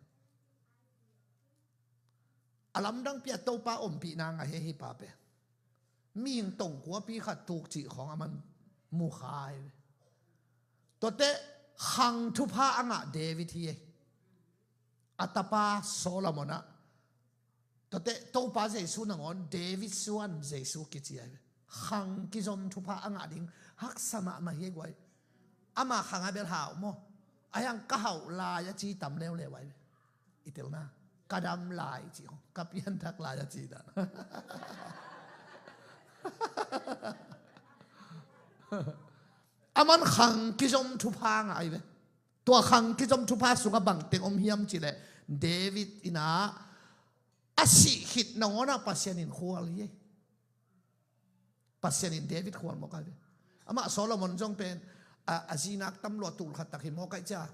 A lamdang pi a Topa ompihna ngah hi, hi pa pen mihing tongkuapi khat tuk cih khawng a man mu kha ai ve. Tuate khang thupha a ngah David hi ei. A tapa Solomon ah, tuate Topa Jesu nangawn David suan Jesu kici ai ve. Khang kizom thupha a ngah ding haksa mahmah hi ei guai. Ama khang a bel hau maw? A hiang ka hauh lai a ci tam leuleu ai ve. I telna, ka dam lai ci, ka pianthak lai a ci dan. A man khang kizom thupha ngah ai ve. Tua khang kizom thupha sungah bangteng om hiam cih leh David in ah a sih khit nangawn ah Pasian in khual hi ei. Pasian in David khual mawk ai ve. Amah Solomon zong pen a, a zinak tam lua, tul khat tak hi mawk ai cia.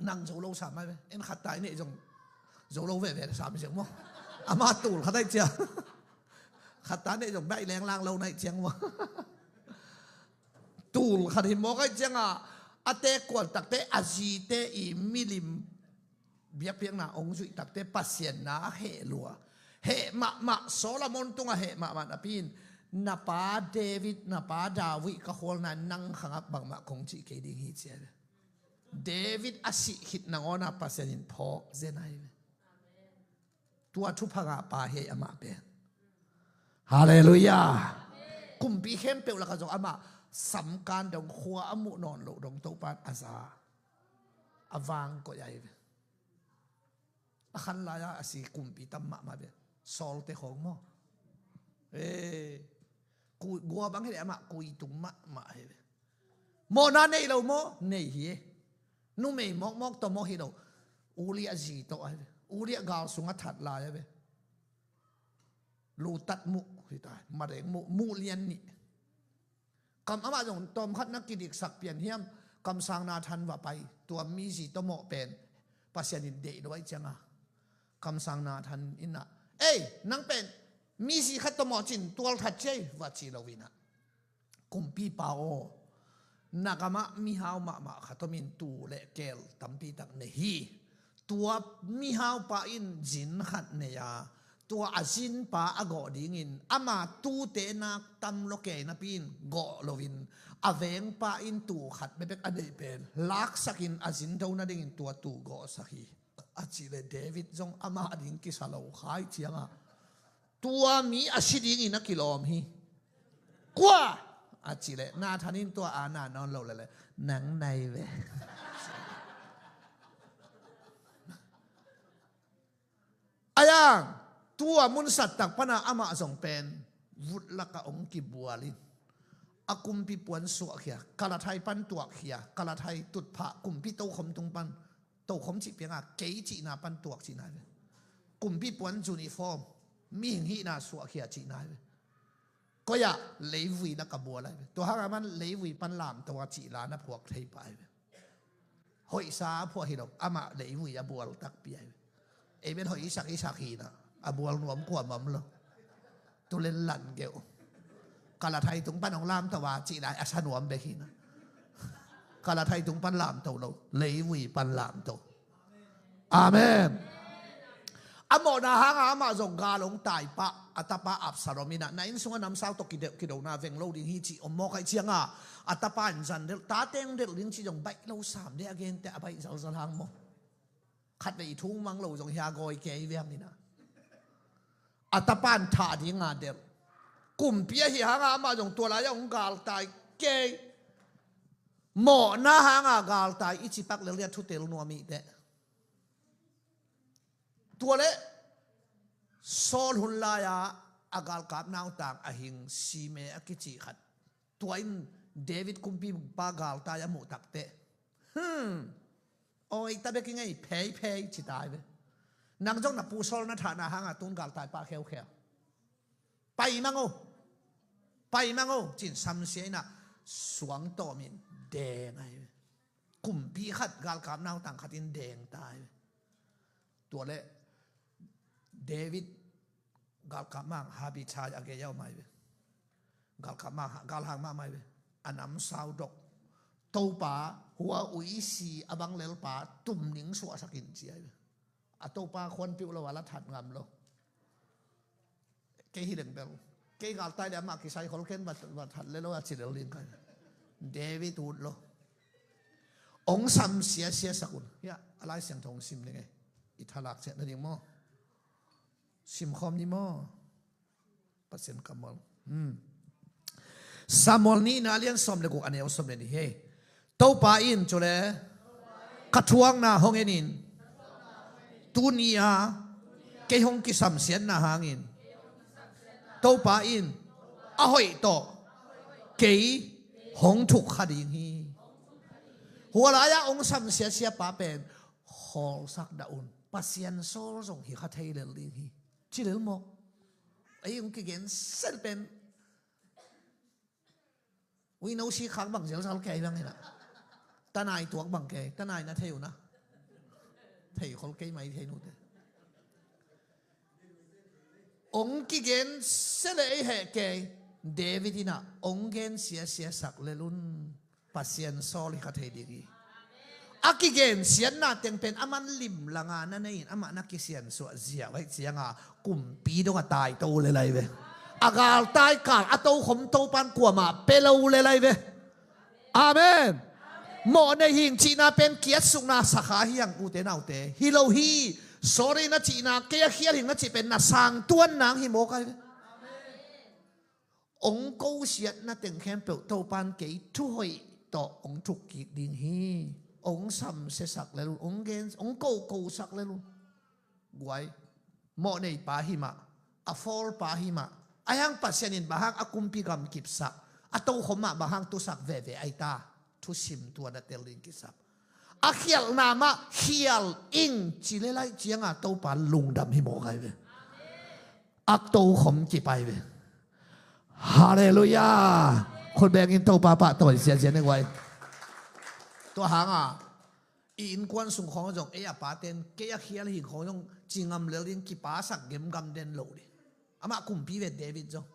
Nang zo lo sam ai ve. En khat ta i neih zong zo lo veve sam i ziang maw? Amah tul khat ai cia. Khat ta neih zong baih lenglang lo nai ciang maw? Tul khat hi mawk ai ciangah a tekuan takte, a zite i milim biakpiakna hong zuih takte Pasian na a heh lua. Heh mahmah, Solomon tungah heh mahmah napi in, na pa David, na pa David ka khualna nang khangah bangmah kong cih kei ding hi ci ai ve. David a sih khit nangawn ah Pasian in phawk zen ai ve. Tua thupha ngah pa hi ei amah pen. Halleluiah. Kumpi khempeuh lakah zong amah samkan dong, khua a muh nawn loh dong Topa in a za, a vang koih ai ve. A khan lai-a a si kumpi tam mahmah ve. Sawlte khawng maw? Ee, kui, gua bang hi leh amah kui tung mahmah hi ve. Mawhna nei lo maw? Nei hi e. Numei mawkmawk tawh maw hi lo. Uriah zi tawh ai ve. Uriah gal sungah that lai ai ve. Lutat muh hi ta, mareng muh, muh lian nih. Kam amah zong tawmkhat na kidiksak pian hiam, kamsang Nathan va pai, tua mi zi tawh mawh pen Pasian in deih lo ai cianga. Kamsang Nathan in ah, ei, nang pen mi zi khat tawh mawh cin tual that ciai, va ci lo in ah. Kumpipa aw, na gamah mihau mahmah khat om in, tuu le keel tampi tak nei hi. Tua mihaupa in zin khat nei a, tua a zinpa a gawh dingin ama tuute nak tam lua kei napi in gawh loin, a vengpa in tuu khat bekbek a neih pen laksakin a zin do nadingin tua tuu gawhsak hi, a cih leh David zong amah ding kisa lo khai ciangah, tua mi a si dingin a kilawm hi. Kua? A cih leh Nathan in tua a na nawn lo leh leh, nang nai ve. Ayang, tua munsat tak pana amah zong pen vut lakah hong kibual in, a kumpi puan suahkhia, kalathai pan tuakkhia, kalathai tutphah kumpi tokhom tung pan, tokhom cih pianga kei cihna pan tuak cihna hi ve. Kumpi puan uniform, mihing hihna suahkhia cihna hi ve. Koi-ah? Leivui lakah bual ahi ve. Tua hangah man leivui pan lamto a cihla na phuak thei pah ahi ve. Hoihsa a phuah hi lo, amah leivui a bual takpi ahi ve. Ei pen hoih i sak i sak hi na, a bual nuam kuamah om lo. Tulen lan geuh. Kalathai tung pan hong lamto a cih lai a sa nuam bek hi na. Kalathai tung pan lamto lo, leivui pan lamto. Amen. A mawhna hanga amah zong gal hong taipah, a tapa Absalom in ah, na inn sungah namsau tawh kidona veng lo ding hi cih om mawk ahi cianga, a tapa in zan delh, tate hong delh ding cih zong baih lo sam deh, a gente a baih zalzal hang maw. Khatvei i thu mang lo zong hia gawi kei viang hi na. A tapa in thah dinga delh. Kumpi ahi hanga amah zong tua lai-ah hong galtai kei. Mawhna hanga galtai i cipak lel dia thutel nuam ihteh. Tua leh Saul hun lai-a a galkap nautang a hing Simei a kici khat, tua in David kumpipa galtai a muh takteh, hmm, awi ta bek i ngei, pheiphei ci tai ve. Nang zong na pu Saul na thahna hanga tun galtai pah kheukheu. Pai mang o, pai mang o, cin samsia in ah suang tawmin deng ahi ve. Kumpi khat galkap nautang khatin deng tai ve. Tua leh David galkap mang Abishai a gei a om ahi ve. Galkap mang, galhang mahmah ahi ve. A namsau dok. Topa hua uisi a bang lelpa tum ning suahsak in ci ahi ve. A Topa khuanpiuh lo a la that ngam lo. Kei hi leng bel, kei galtai le amah kisai khol ken va, va that le lo a ci lel ding kai. David ut lo. Ong sam siasia sak un. Hiah a Lai Siangtho ong sim ding e. I thalak ciah nading maw? Simkhawm ni maw? Pasian kammal. Hmm. Samuel nihna a lian sawm le guk a neu sawm le nih hi. Topa in cule ka thuakna hong en in, tuni-a kei hong kisamsiatna hangin Topa in a hoih tawh kei hong thuk kha ding hi. Hua lai-ah hong samsiasia pa pen hawlsak dah un. Pasian sawl zong hi kha thei lel ding hi. Ci lel maw? Ei hong kigen sel pen uino si khak bang zelzal kei bang hi na. Tanai tuak bang kei, tanai na thei uh na. Thei khol kei mai thei nute. Ong kigen sele ei heh kei. David in ah ong gen siasia sak lel un. Pasian sawl hi kha thei ding hi. A kigen siatna teng pen a man lim langa na nei in amah na kisiansuah ziau aih cianga kumpi dong a tai to le lai ve. A galtai kal a tokhom Topan kuamah pe lo le lai ve. Amen. Mawh nei hing cihna pen kiatsukna sakha hiang ute naute hi lo hi. Sorry na cihna, kei a khial hing na cih pen na sang tuan nang hi mawk ai ve. Ong kosiatna teng khempeuh Topan kei thuhoih tawh ong thuk kik ding hi. Ong samsiasak lel un, ong gen, ong kokosak lel un. Guai, mawh nei pa hi mah, a fawl pa hi mah. A hiang Pasian in bang hang a kumpi gam kipsak, a tokhom mah bang hang tusak veve ai ta. Thusim tuan a tel ding kisap. A khialhna mah khial ing ci le lai cianga Topa lungdam hi mawk ai ve. A tokhom kipai ve. Halleluiah. Khut bengin Topa pahtawi ziazia ne guai. Tua hanga i innkuan sung khawng zong ei a paten kei a khial hing khawng zong ci ngam lel ding, kipasak gemgam den lo ding. Amah kumpi ve David zong.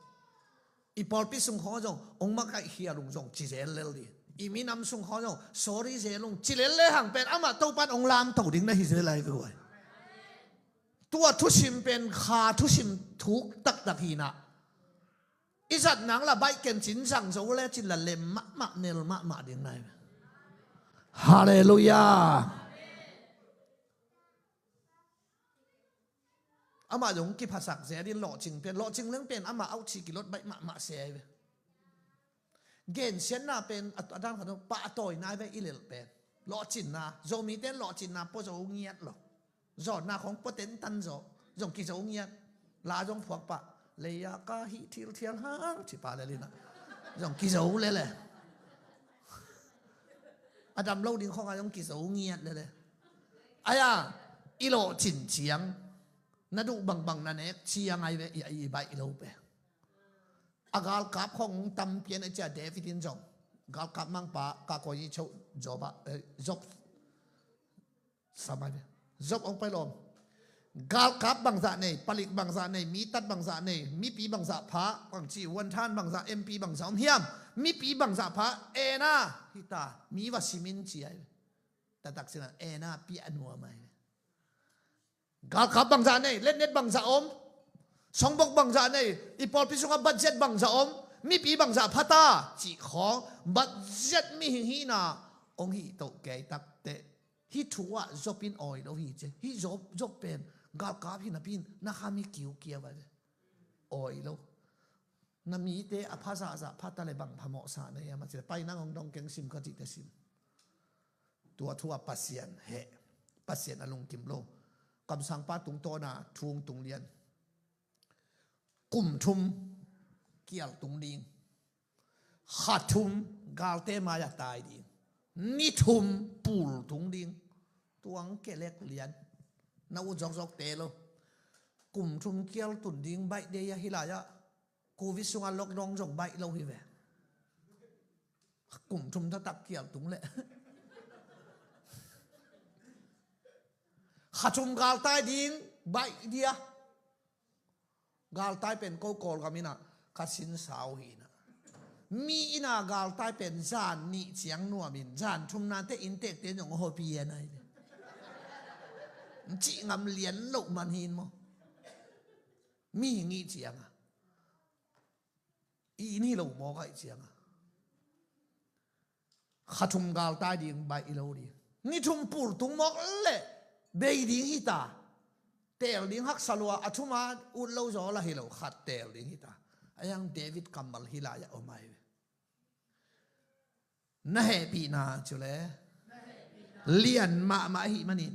I pawlpi sung khawng zong ong makaih khial ung zong ci zel lel ding. I minam sung khawng zong sorry zel ung ci lel le hang pen amah Topan ong lamto ding na hi zel lai ve guai. Tua thusim pen kha thusim thuk taktak hi na. I zat nang la baih ken cin zang zo le cin la lem mahmah nel mahmah ding nai. Halleluiah. Amah zong kiphasak zel in lawhcing pen, lawhcing leng pen amah auh ci kilot baih mahmah se ai ve. Gensiatna pen a, a dan khat pah a tawi nai ve i lel pen. Lawhcinna, Zomite in lawhcinna pua zo ngiat lo. Zawnna khawng pua tentan zo, zong kizo ngiat. La zong phuak pah. Leia ka hih thilthial hang ci pah lel in ah zong kizo lele. A dam lo ding khawngah zong kizo ngiat lele. Aia, i lawhcin ciang na duh bangbang na nek ciang ai ve, i, i baih lo pe. A galkap khawng tam pian a cia David in zong galkap mangpa ka koi i choh Job ah, eh, Job sam ai ve. Job ong pai lawm. Galkap bangzah nei, palik bangzah nei, mitat bangzah nei, mipi bangzah pha, bangci, wanthan bangzah, M P bangzah om hiam? Mipi bangzah pha, ena, hita, mi va simin ci ai ve. Tatak sina, ena, pi a nuam ai ve. Galkap bangzah nei, letnet bangzah om, songbok bangzah nei, i pawlpi sungah budget bangzah om, mipi bangzah phata cih khawng, budget mihing hihna ong hih toh kei takteh. Hih thu ah Job in awi lo hi ce. Hih Job, Job pen galkap hi napi in na kham hi kiukiau ai ve. Awi lo. Na mite a pha zahzah phata le bang phamawhsa na hiam a ci le pai nang ong dong keng sim ka cihte sim. Tua thu a Pasian heh, Pasian a lungkim lo. Kamsangpa tungtawna thu ong tung lian. Kum thum kial tung ding. Kha thum galte mai-ah tai ding. Ni thum pul tung ding. Tuang kelek lian. Na ut zokzok te lo. Kum thum kial tun ding baih dei a hi lai-ah. Covid sungah lockdown zong baih lo hi ve. Kum thum taktak kial tung leh. Kha thum galtai ding baih dia. Galtai pen ko Kawlgam inah kha sinsau hi inah. Mi inn a galtai pen zan nih ciang nuamin, zan thumna teh inntekte zong hawpi a nai ve. Cih ngam lian loh man hi in maw. Mi hi ngih cianga, i inn hi lo mawk ahih cianga, kha thum galtai ding baih i lo ding. Ni thum pultung mawk leh bei ding hita. Teel ding haksa lua, a thuma ut lo zaw lah hi lo, khat teel ding hita. A hiang David kammal hi lai-ah om ahi ve. Na hehpihna cu le lian mahmah ahih manin.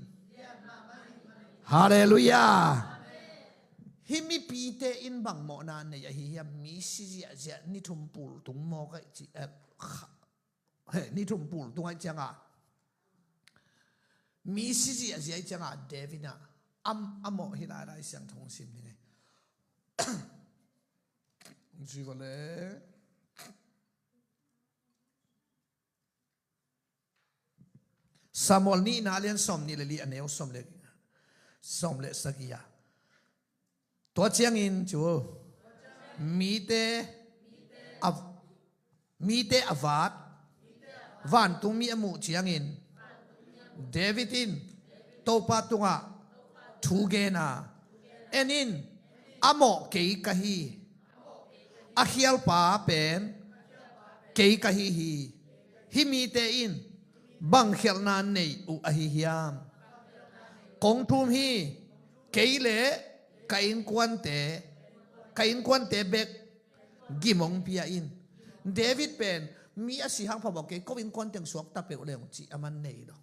Halleluiah. Hih mipite in bang mawhna nei ahi hiam? Mi si ziahziah, ni thum pultung mawk ahih ci, eh, kha, he, ni thum pultung ahih cianga mi si ziahziah ahih cianga David in a, am, a mawh hi lai lai siangtho sim ding hi. Ziva le Samuel nihna lian sawm nih le li a neu sawm le, sawm le sagih ah. Tua ciangin cu mite a, mite a vat, vantungmi a muh ciangin David in Topa tungah thu gen a, en in, a mawh kei ka hi. A khialpa pen kei ka hi hi. Hih mite in bang khialhna nei uh ahi hiam? Kong thum hi. Kei le ka innkuante, ka innkuante bek gim hong pia in. David pen mi a si hang phamawh kei, ko innkuan teng suakta peuh leng cih a man nei lo.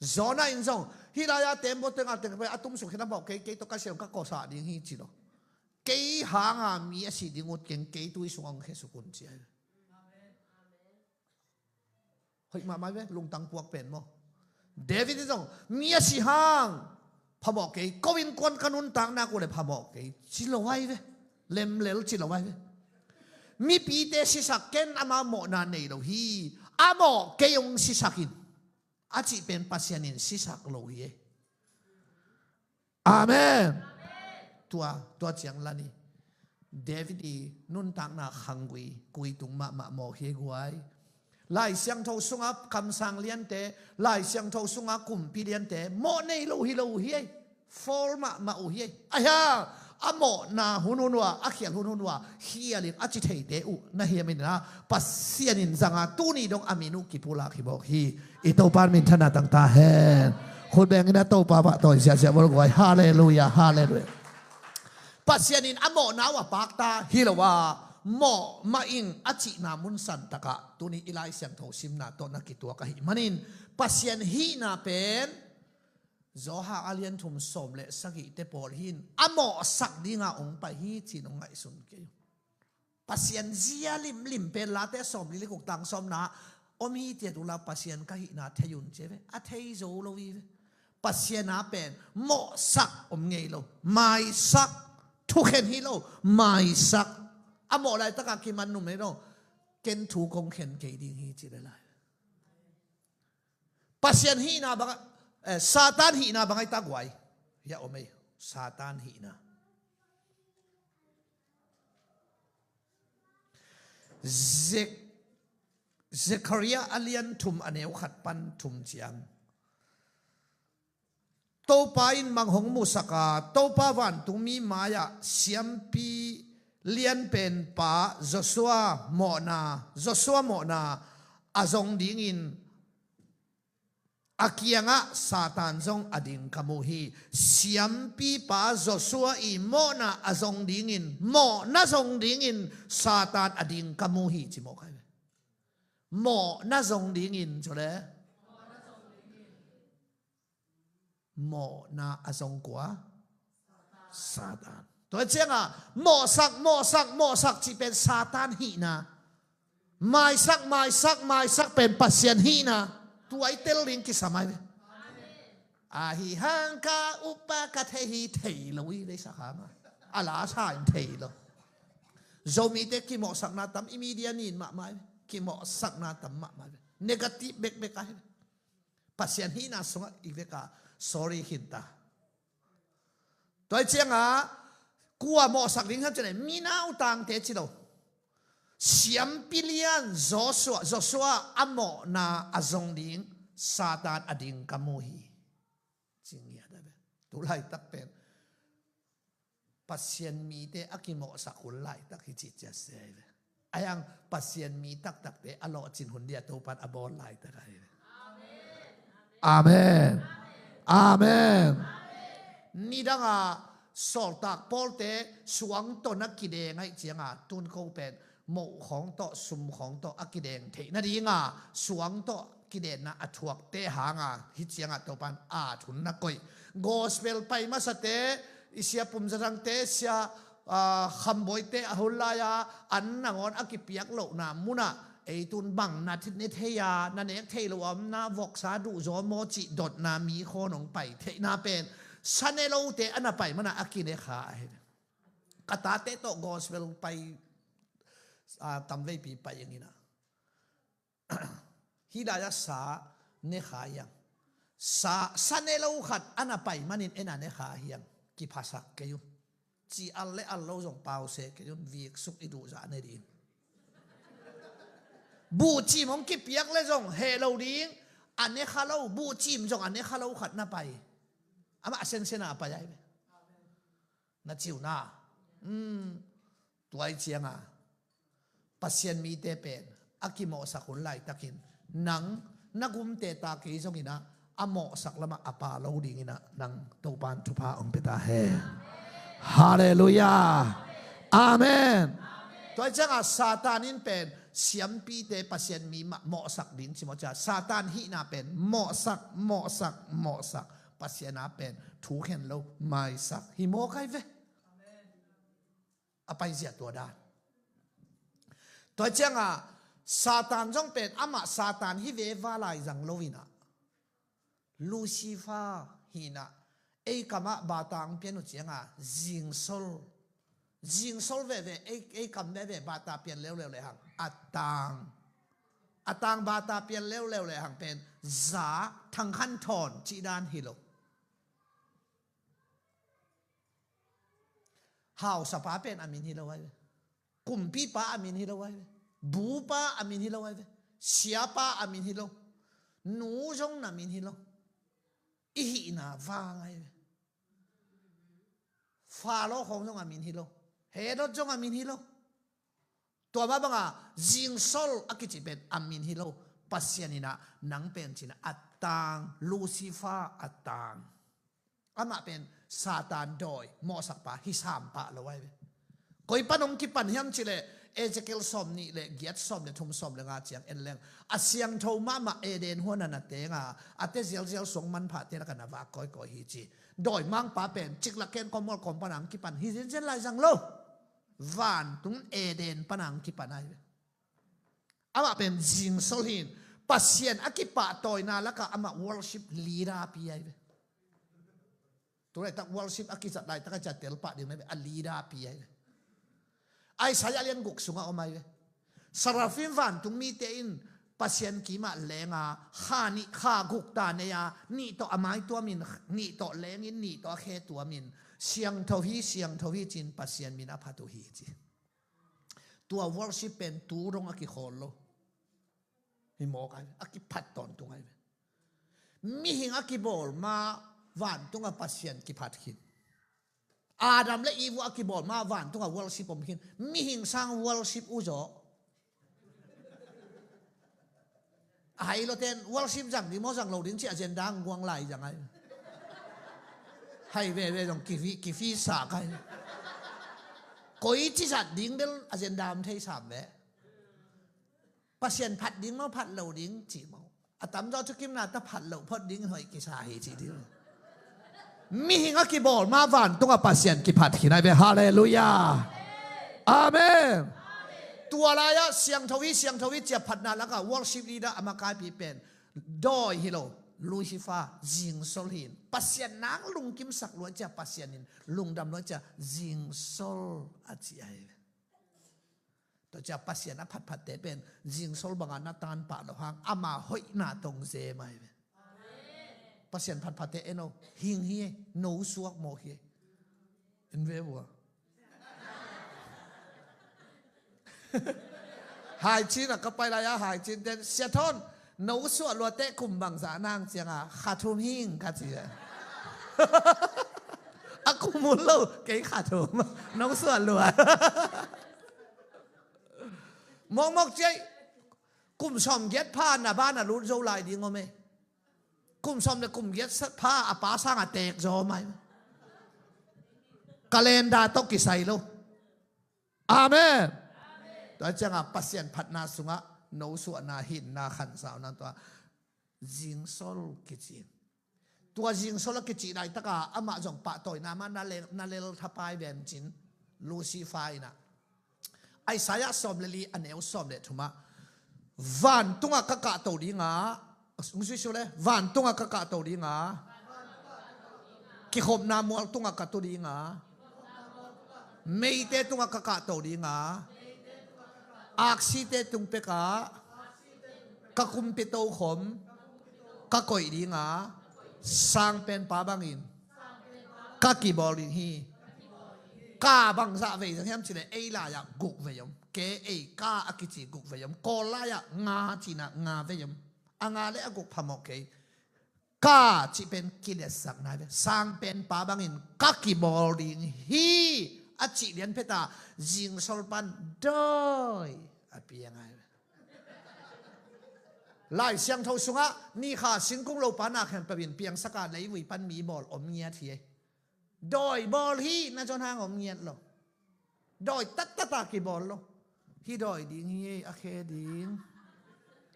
Jonah in zong hih lai-a tembaw tengah teng pen a tumsuk khin a mawh kei, kei tawh ka siam ka kawsah ding hi ci lo. Kei hanga mi a si ding ut keng, kei tui sungah hong khesuk un ci ahi. Hoih mahmah ve, lungtang puak pen maw. David in zong mi a si hang phamawh kei, ko innkuan ka nuntakna uh le phamawh kei ci lo ahi ve. Lemlel ci lo ahi ve. Mipite sisak, ken ama mawhna nei lo hi. A mawh kei hong sisak in. A cih pen Pasian in sisak lo hi e. Amen. Tua, tua ciang la ni. David i nuntakna khanggui, kuitung mahmah mawh hi guai. Lai Siangtho sunga kamsang liante, Lai Siangtho sunga kumpi liante mawh nei lo hi lo uh hi ei. Fall mahmah uh hi ei. Ahi hang a mawhna hun hun uh a, a khial hun hun uh a khial in a ci theite uh na hiam in a, Pasian in zanga tuni dong a min uh kipulak hi bawk hi. I Topa minthanna tang ta hen. Khut beng in a Topa pahtawi ziahziah bawlguai. Halleluiah, halleluiah. Pasian in a mawhna uh a pakta hi lo a, mawh mah ing a cihna mun santakah tuni i Lai Siangtho simna tawh na kituak ahih manin Pasian hihna pen Johan a lian thum sawm le sagihte pawl hin a mawhsak dinga hong pai hi ci-in hong ngaihsun kei uh. Pasian zia limlim pen Late sawmli le guk tang sawmna om hi tiat uhla, Pasian ka hihna thei un ci ve. A thei zo lo hi ve. Pasian a pen mawhsak om ngei lo. Maisak, thukhen hi lo. Maisak. A mawh laitaka kiman numei lo. Ken thu kong khen kei ding hi ci le lai. Pasian hihna bang, eh, Satan hihna bang ai ta guai. Hia om ei. Satan hihna. Zek-, Zekhariah a lian thum a neu khat pan thum ciang. Topa in mang hong musak a, Topa vantungmi mai-ah siampi lianpen pa Joshua mawhna, Joshua mawhna a zong dingin a kiangah Satan zong a ding ka mu hi. Siampipa Joshua i mawhna a zong dingin, mawhna zong dingin Satan a ding ka mu hi ci mawh kai ve. Mawhna zong dingin cu le. Mawhna a zong kua? Satan. Tua cianga mawhsak, mawhsak, mawhsak cih pen Satan hihna. Maisak, maisak, maisak pen Pasian hihna. Tua i tel ding kisam ai ve. Ahi hang ka upa ka thei hi thei lo i leisak hanga. A la sa in thei lo. Zomite kimawhsakna tam, i media nin mahmah ai ve. Kimawhsakna tam mahmah ai ve. Negative bekbek ai ve. Pasian hihna sungah i veka sorry khinta. Tua i cianga kua mawhsak ding hiam cih leh minautangte ci lo. Siampi lian Joshua, Joshua a mawhna a zong ding Satan a ding ka mu hi. Ci ngiat a ve. Tu laitak pen Pasian mite a kimawhsak hun laitak hi ci ciat se ahi ve. Ahi hang Pasian mi taktakte a lawhcin hun dia Topan a bawl laitak ahi ve. Amen. Amen. Nidanga sawltak Pawlte suang tawh na kideng ahih cianga tun ko pen moh khawng tawh sum khawng tawh a kideng theih nadinga suang tawh kidenna a thuakte hanga hih cianga Topan at hun na koih. Gospel pai masate, i sia Pum Za Thangte, sia, ah, Kham Bawite a hun laia an nangawn a kipiak lohna munah ei tun bang na thit ne thei a, na nek theih loh a om na, voksa duh zaw maw cih dotna mi khawn hong pai theihna pen sa ne lote a na pai mana a kine kha ahi. Ka tate tawh gospel pai, ah, tamveipi pai ing ina. Hih lai-ah sa ne kha hiang. Sa, sa ne lo khat a na pai manin en a ne kha hiang. Kiphasak kei un. Ci al le al lo zong pause kei un, vik suk i duh zah ne ding. Buhcim hong kipiak le zong heh lo ding. A ne kha lo, buhcim zong a ne kha lo khat na pai. Amah a sensen a pai ai ve. Na ciu na. Hmm. Tua i cianga Pasian mite pen a kimawhsak hun laitakin nang na gumte ta kei zongin ah a mawhsak lamah a pa lo dingin ah nang Topan thupha hong pia ta hen. Halleluiah. Amen. Tua i cianga Satan in pen siampite Pasian mi mah mawhsak ding ci maw cia. Satan hihna pen mawhsak, mawhsak, mawhsak. Pasian a pen thukhen lo maisak hi mawk ai ve. A paizia tua dan. Tua cianga Satan zong pen amah Satan hi ve va lai zang lo inah Lucifer hinah ei kamah bata ang pian uh cianga zingsol, zingsol veve, ei, ei kam veve bata pian leuleu le hang a tang, a tang bata pian leuleu le hang pen za thangkhan thawn cih dan hi lo. Hausapa pen a min hi lo ai ve. Kumpipa a min hi lo ai ve. Bupa a min hi lo ai ve. Siapa a min hi lo. Nu zong na min hi lo. I hihna vang ai ve. Faro khawng zong a min hi lo. Herod zong a min hi lo. Tua mah banga zingsol a kici pen a min hi lo. Pasian inah nang pen cinah a tang, Lucifer a tang. Amah pen Satan dawi mawhsakpa hi sampah lo ai ve. Koi pan hong kipan hiam cileh Ezekiel sawm nih le giat, sawm le thum, sawm le nga ciang en leng a siangtho mahmah Eden huana na tenga a te zialzial suang manphahte laka na vak kawikawi hi ci. Dawimangpa pen ciklak ken kawmmual kawm pana hong kipan hi zenzen lai zang lo. Vantung Eden pana hong kipan ai ve. Amah pen zingsol hin Pasian a kipahtawina lakah amah worship leader pi ai ve. Tu laitak worship a kizat laitak a cia telpah ding na ve a leader pi ai ve. Isaiah lian guk sungah om ai ve. Seraphim vantung mite in Pasian kimah lenga kha nih, kha guk ta nei a nih tawh a mai tuamin, nih tawh lengin, nih tawh a khe tuamin siangtho hi, siangtho hi cin Pasian min a phat uh hi ci. Tua worship pen tu dong a kikhawl lo. Hi mawk ai ve, a kiphat tawntung ai ve. Mihing a kibawl ma vantunga Pasian kiphat khin. Adam le Eve a kibawl ma vantunga worship om khin. Mihing sang worship uh zaw. Hai lo ten worship zang ding maw zang lo ding ci agenda ang guang lai zang ai. Hai veve zong kifi, kifi sa kai. Koi ci zat ding bel agenda om thei sam ve. Pasian phat ding maw phat lo ding ci maw. A tamzaw thukimna ta phat lo phot ding hoih kisa hi ci ding. Mihing a kibawl ma vantunga Pasian kiphat khin ai ve. Halleluiah. Amen. Tua lai-ah siangtho hi, siangtho hi cia phatna lakah worship leader a makaipi pen dawi hi lo, Lucifer, zingsol hin. Pasian nak lungkimsak luai cia Pasian in lungdam luai cia zingsol a ci ai ve. Tua cia Pasian a phatphatte pen zingsol banga na tanpah lo hang ama hoihna tong zem ai ve. Pasian phatphatte eno hing hi e, no suak mawk hi e. En ve vua. Haicin ah ka pai lai-a, Haicin ten, "Sia Thawn, no suah lua teh kum bangzah nang?" Ciangah, "Kha thum hing," ka ci a. "A kum hun lo, kei kha thum, no suah lua." Mawkmawk ciai, kum sawmgiat pha na ban a lut zo lai ding om e. Kum sawm le kum giat sa-, pha a pa sang a teek zaw mai. Calendar tawh kisai lo. Amen. Tua ciangah Pasian phatna sungah no suahna, hinna, khansauna tua zingsol kici. Tua zingsol a kici laitaka amah zong pahtawina mah na lel, na lel thapai vencin, Lucifer inah. Isaiah sawm le li a neu sawm le thumah, "Vantungah ka kahto dingah," hong suisuh le, "Vantungah ka kahto dingah, kikhopna mual tungah ka tu dingah, meite tungah ka kahto dingah, aksite tung pekah ka kumpi tokhom ka koih dingah, sangpenpa bangin ka kibawl ding hi. Ka bangzah vei zang hiam cileh, ei lai-ah guk vei om. Ke ei ka a kici guk vei om. Kawl lai-ah nga cinah nga vei om. A nga le a guk phamawh kei. Ka cih pen kiliatsakna ve. Sangpenpa bangin ka kibawl ding hi," a cih lian pheta zingsol pan dawi a piang ai ve. Lai Siangtho sungah nikha singkung lopa na khempeuh in piangsaka leivui pan mi bawl om ngiat hi. Dawi bawl hi, na zon hang om ngiat lo. Dawi tattata kibawl lo. Hih dawi ding hi, a khe ding.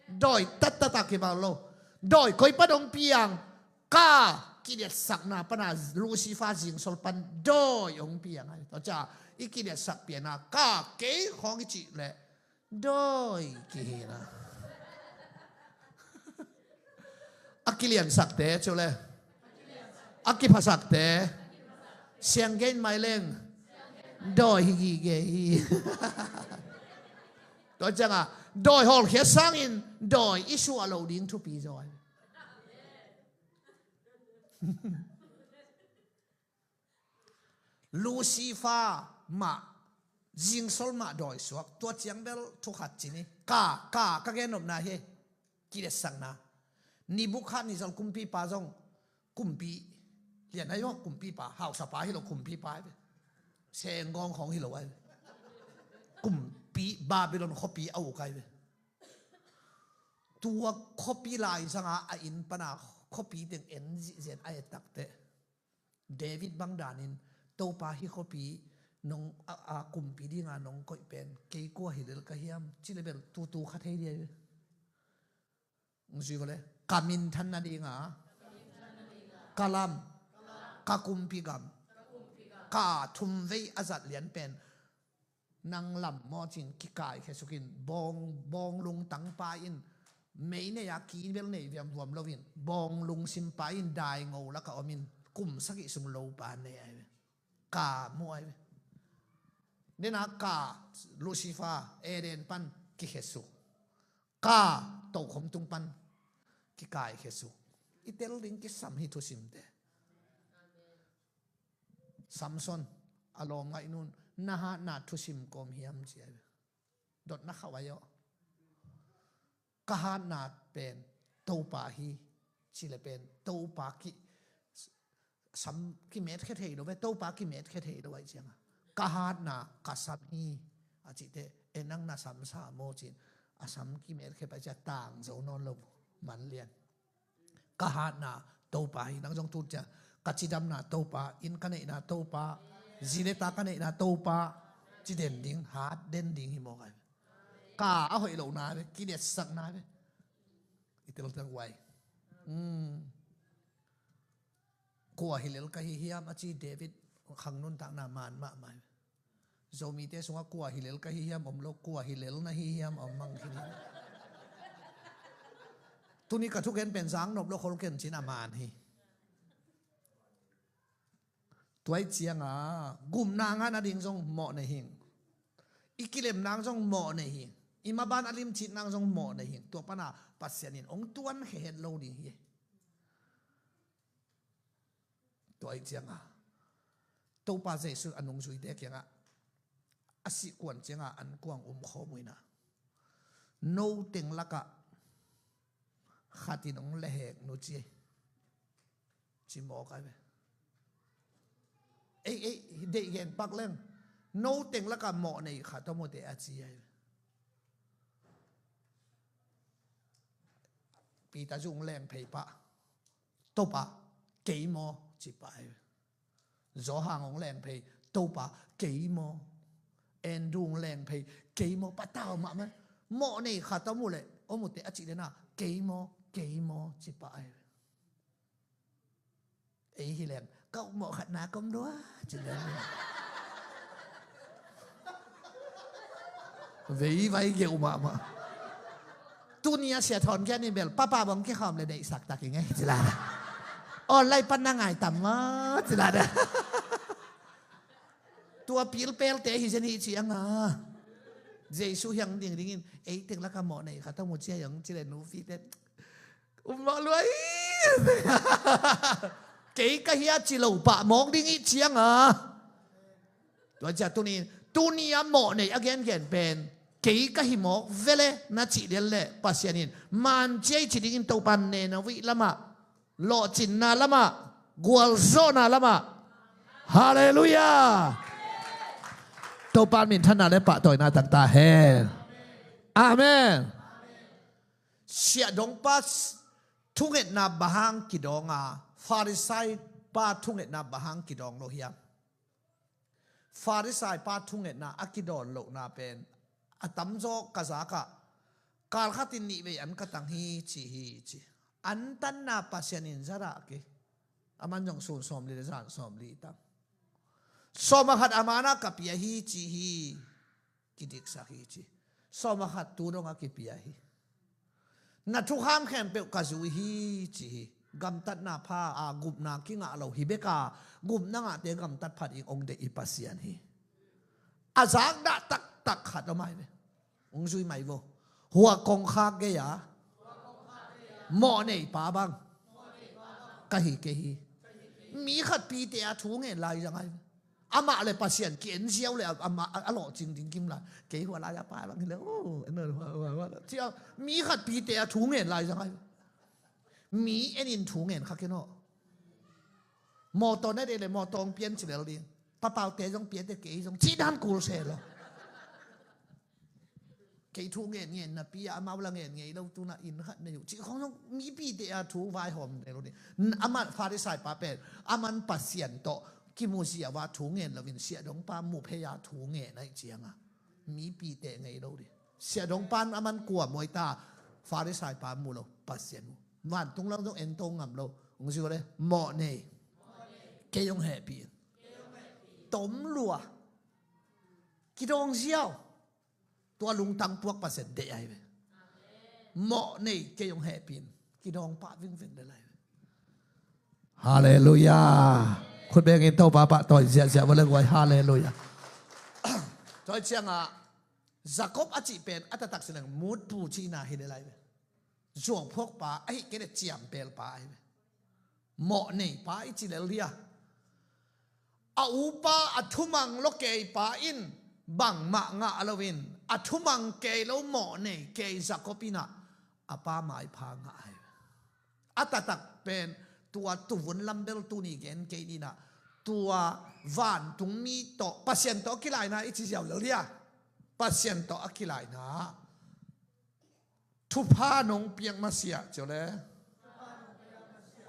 Dawi tattata kibawl lo. Dawi koi pan hong piang? Ka kiliatsakna pana Lucifer zingsol pan dawi hong piang ai. Tua cia i kiliatsak piana ka kei khawng i cih leh dawi kihina. A kiliansakte cu le, a kiphasakte, sianggen maileng dawi hi gige hi. Tua ciangah dawi hawlkhia sangin dawi i suah lo ding thupi zaw ai. Lucifer mah, zingsol mah dawi suak, tua ciang bel thukhat ci ni. Ka, ka, ka gen nopna hi, kiliatsakna. Nebukhadnezzar kumpipa zong, kumpi lian ai aw, kumpipa, hausapa hi lo, kumpipa ai ve. Senggawng khawng hi lo ai ve. Kumpi Babylon khuapi a uk ai ve. Tua khuapi laizanga a inn pana khuapi teng en zihzen a et takteh, David bang danin, "Topa, hih khuapi nong a, a kumpi dinga nong koih pen kei kua hi lel ka hiam?" ci le bel tutu kha thei dia hi. Zui vawle, ka minthan nadinga ka lam, ka kumpi gam, ka thumvei a zat lian pen nang lam mawcin kikaikhia sukin, bawng, bawng lungtangpa in mei nei-a ki bel nei viamvuam loin, bawng lungsimpa in daingo laka omin, kum sagih sung lopa nei ai ve. Ka mu ai ve. Dena ka Lucifer Eden pan kikhiasuk. Ka tokhom tung pan kikaikhia suk. I tel ding kisam hi thusimte. Samson, a lawm ngaih nun, "Na hatna thusim kawm hiam?" ci ai ve. Dotna khauh ai aw. Ka hatna pen Topa hi, ci le pen Topa ki sam kimetkhia thei lo ve, Topa kimetkhia thei lo ai cianga. Ka hatna ka sam hi, a cihte, e nang na sam sa maw cin, a sam kimetkhia pai cia tang zo nawn lo, man lian. Ka hatna Topa hi, nang zong tun cia, ka cidamna Topa, inn ka neihna Topa, zi le ta ka neihna Topa, ci den ding, hat den ding hi mawk ai. Ka a hoih lo na ve, kiliatsak na ve. I tel tang uai. Hmm. Kua hi lel ka hi hiam a ci David khang nuntakna man mahmah hi. Zomite sungah kua hi lel ka hi hiam om lo, kua hi lel na hi hiam om mang khin hi. Tuni ka thugen pen zang nop lo khol ken cin a man hi. Tuai cianga gupna ngah nading zong mawh nei hing. I kilem nang zong mawh nei hing. I maban a limcit nang zong mawh nei hing. Tua pana Pasian in ong tuan khehet lo ding hi. Tua ih cianga Topa Jesuh a nungzuite kiangah a sihkuan cianga an kuang um khawm uh inah No teng lakah khat in hong lehhek nu ci ei. Ci mawk ai ve. Ei, ei, deih gen pak leng. No teng lakah mawh nei khat om uh teh a ci ai ve. Peter zong leng phei pah. Topa, kei maw, ci pah ai ve. Johan hong leng phei, Topa, kei maw. Andrew hong leng phei, kei maw, patau mahmah. Mawh nei khat om uh leh, om uh teh a cih leh na, kei maw, kei maw, ci pah ai ve. Ei hi leng, ka uh mawh khat na kom lua, ci leng. Vei vai geuh mahmah. Tuni a sia thawn kia ni bel, papa bang kia kham le deihsak tak i ngei, ci la. Online pan na ngai tam ma, ci la. Tua pilpel te hi zen hi ci anga. Jesu hiang ding dingin, ei teng laka mawh nei khat om uh cia hiang ci le nu fi te. Um mah luai. Kei ka hia ci lo pah mawk ding i cianga. Tua cia tuni, tuni a mawh nei a gengen pen. Kei ka hi mawk vele na cih lian le Pasian in. Man cia i ci dingin Topan ne na vih lamah. Lawhcinna lamah. Gualzawhna lamah. Halleluiah. Topan minthanna le pahtawina tangta hen. Amen. Siahdongpa thungetna bahang kidawng a, Farisai pa thungetna bahang kidawng lo hiam? Farisai pa thungetna a kidawn lohna pen a tamzaw ka zakah kalkhatin nih vei an ka tang hi ci hi ci. An tanna Pasian in zadah kei. Aman zong sun sawmli le zan sawmli tang. Sawm a khat a mana ka pia hi ci hi. Kidiksak hi ci. Sawm a khat tu dong a kipia hi. Na thukham khempeuh ka zui hi ci hi. Gamtatna pha a gupna kingah lo hi beka. Gupna ngahte gamtat phat in ong deih i Pasian hi. A zakdah taktak khat om ai ve. Ong zui mai vo. Hua kongkhak gei a mawh nei pa bang ka hi kei hi. Mi khat pite a thu ngen lai zang ai ve. Amah le Pasian ki en ziau le amah a lawhcing ding kim lai. Kei hua lai a pa bang hi le. Cia mi khat pite a thu ngen lai zang ai. Mi en in thu ngen kha ken aw. Mawtaw na dei le mawtaw hong pian ci lel ding. Papaute zong piate kei zong ci dan kul se lo. Kei thu ngen ngen napi a amau la ngen ngei lo tuna inn khat nei uh cih khong zong mipite a thu vaihawm nei lo ding. Aman Farisai pa pen aman Pasian tawh kimuzia va thu ngen loin siahdongpa muphei a thu ngen aih cianga mipite ngei lo ding. Siahdongpan aman kua muaita Farisai pa mu lo Pasian mu. Vantung lang zong ento ngam lo. Ung ziu le mawh nei. Kei ung hehpih in. Tom lua. Kidawng ziau. Tua lungtang puak Pasian deih ai ve. Mawh nei kei hong hehpih in. Kidawng pah vingving le lai ve. Halleluiah. Khut bengin Topa pah tawi ziahziah vua le guai. Halleluiah. Tawi ciangah Jacob a cih pen a taktak sileng mutpu cihna hi le lai ve. Zuauphuakpa ahi kei le ciampelpa ahi ve. Mawh neipa i ci lel dia. A upa a thumang lo keipa in bangmah ngah loin a thumang kei lo mawh nei kei Jacob inah a pa maipha ngah ahi. A taktak pen tua tuvun lambel tuni gen kei ninah tua vantungmi tawh Pasian tawh a kilaina i ci ziau lel dia. Pasian tawh a kilaina. Thupha nong piak masiah cio le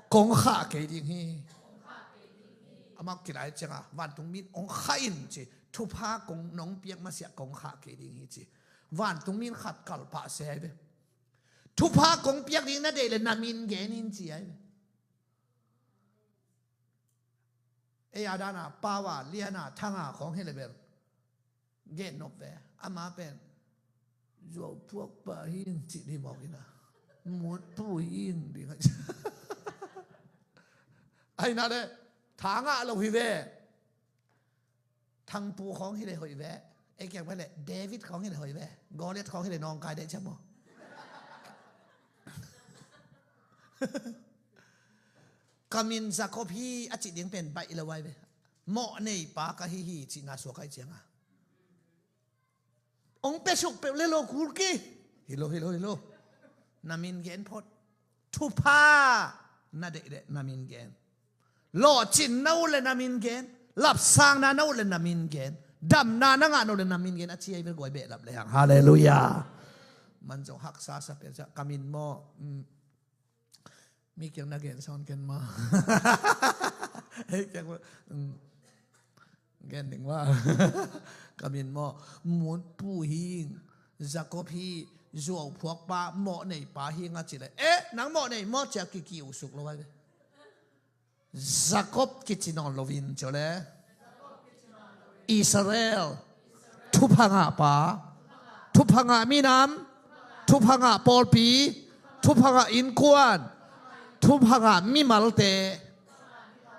kong khah kei ding hi. Amah kilai cianga vantungmi in ong khah in ci. Thupha kong nong piak masiah kong khah kei ding hi ci. Vantungmi in khat kalpah se ai ve. Thupha kong piak ding na deih le na min gen in ci ai ve. Ei a dana pawa liana thanga khong hi le bel. Gen nop ve. Ama pen zuauphuakpa hi in cih dih mawk ina. Mutpu hi in ding a. Aina le thanga lo hi ve. Thangpu khong hi le hoih ve. Ei kiang pen le David khong hi le hoih ve. Goliath khong hi le nawngkai deh ciam maw. Ka min Jacob hi a cih ding pen baih lo ai ve. Mawh neipa ka hi hi cihna suak ai cianga. Ong pe suk peuh le lo kul ki. Hi lo, hi lo, hi lo. Na min gen phot. Thupha na deih leh na min gen. Lawhcinna uh leh na min gen. Lapsangna na uh leh na min gen. Damna na ngah na uh leh na min gen a ci ahi ve guai, behlap lehang. Halleluiah. Man zong haksa sa pia ciah ka min maw? Mm. Mi kiang na gen sawn ken maw? Hei kiang, mm. Gen ding maw? Ka min maw? Mun pu hi. Jacob hi. Zuau phuakpa, mawh neipa hi nga ci leh, eh, nang mawh nei maw cia kiki uh suk lo ai ve. Jacob kici nawn loin cio le Israel, thupha ngah pa, thupha ngah minam, thupha ngah pawlpi, thupha ngah innkuan, thupha ngah mimalte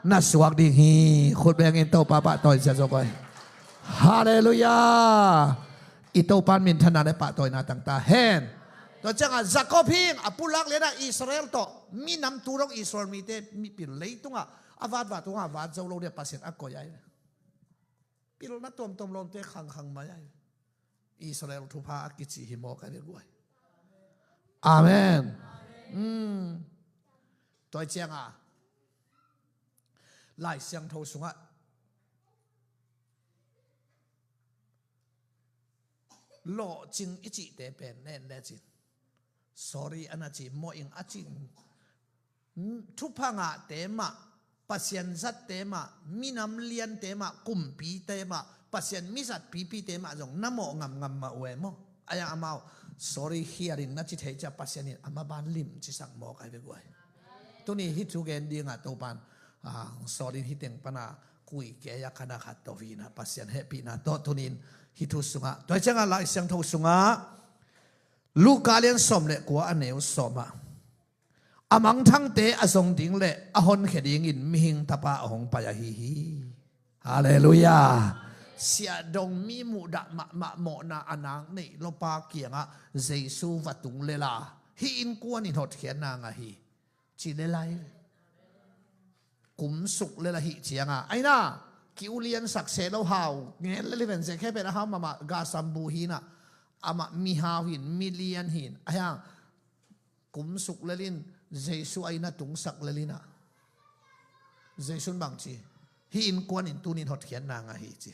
na suak ding hi. Khut bengin Topa pahtawi sia zo koi. Halleluiah. I Topan minthanna le pahtawina tang ta hen. Tua ciangah Jacob hing a pulak lianah Israel tawh minam tu dong Israel mite mipil leitungah a vatvat tungah vat zo lo dia Pasian a koih ai. Pilna tuamtuam lawmte khangkhang mai ai. Israel thupha a kici hi maw ka nek guai. Amen. Mm. Tua ciangah Lai Siangtho sungah lawhcing i cihte pen nen lecin sorry ana ci, mawhing a cing, thupha ngahte mah, Pasian zatte mah, minam liante mah, kumpite mah, Pasian mizat pipite mah zong na mawh ngamngam mah uh e maw? Ayang amau sorry hialin na ci thei cia Pasian in a maban lim cisak mawk ai ve guai. Tuni hih thu gen dingah Topan, ah, sawlin hih teng pana kui kei a khana khat tawh hina Pasian hehpihna tawh tunin hih thu sungah, tua ciangah Lai Siangtho sungah Luka lian sawm le kua a neu sawmah a mangthangte a zong ding le a honkhia dingin mihing tapa a hong pai ahi hi. Halleluiah. Siahdong mi muhdah mahmah mawhna a nak neih lopa kiangah Jesu va tung lela hih innkuan in hotkhiatna ngah hi. Ci lelai. Kum suk lela hih cianga aina ki uliansak seh lo hau ngen leli ven zek he pen a hau mahmah gasam bu hinah amah mihau hin milian hin a hiang kum suk lelin Jesu aina tungsak lelinah Jesu in bang ci, hih innkuan in tunin hotkhiatna ngah hi ci.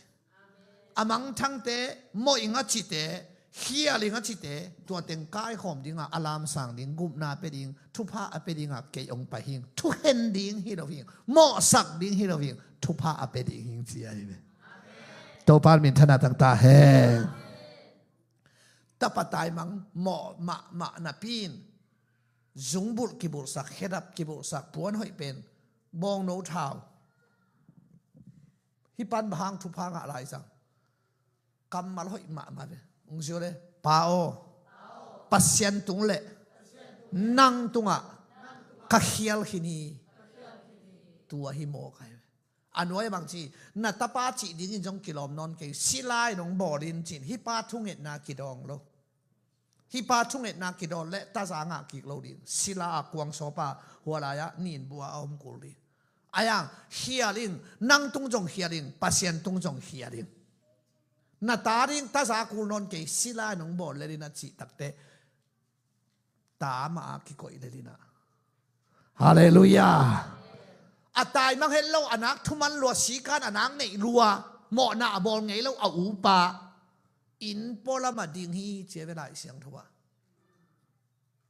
A mangthangte, mawh ing a cite, khial ing a cite, tua teng kaikhawm dingah a lamsang ding, gupna pia ding, thupha a pia dingah kei hong pai hing, thuhen ding hi lo hing, mawhsak ding hi lo hing, thupha a pia ding hing ci ahi ve. Topa min thana tangta hen. Tapa taimang mawh mahmah napi in zungbulh kibulhsak, khedap kibulhsak, puan hoih pen bawngno thau. Hih pan bang hang thupha ngah lai cang. Kammal hoih mahmah ve. Ung zio le, Pa aw, Pasian tung le nang tungah ka khial khin hi. Tua hi mawk ai ve. A nuai a bang ci, na tapa cih dingin zong kilawm nawn kei, sila in hong bawl in cin, hih pa thungetna kidawng lo. Hih pa thungetna kidawn le taza ngah kik lo ding, sila a kuang sawpa hua lai-ah nin bua a om kul ding. Ayang khial in, nang tung zong khial in, Pasian tung zong khial in. Na ta ding taza kul nawn kei, sila in hong bawl le ding a cih takte ta mah a kikoih le ding a. Halleluiah. A taimang het lo, a nak thuman lua, sikan a nak neih lua, mawhna a bawl ngei lo a upa inn pualam a ding hi ci a ve Lai Siangtho ah.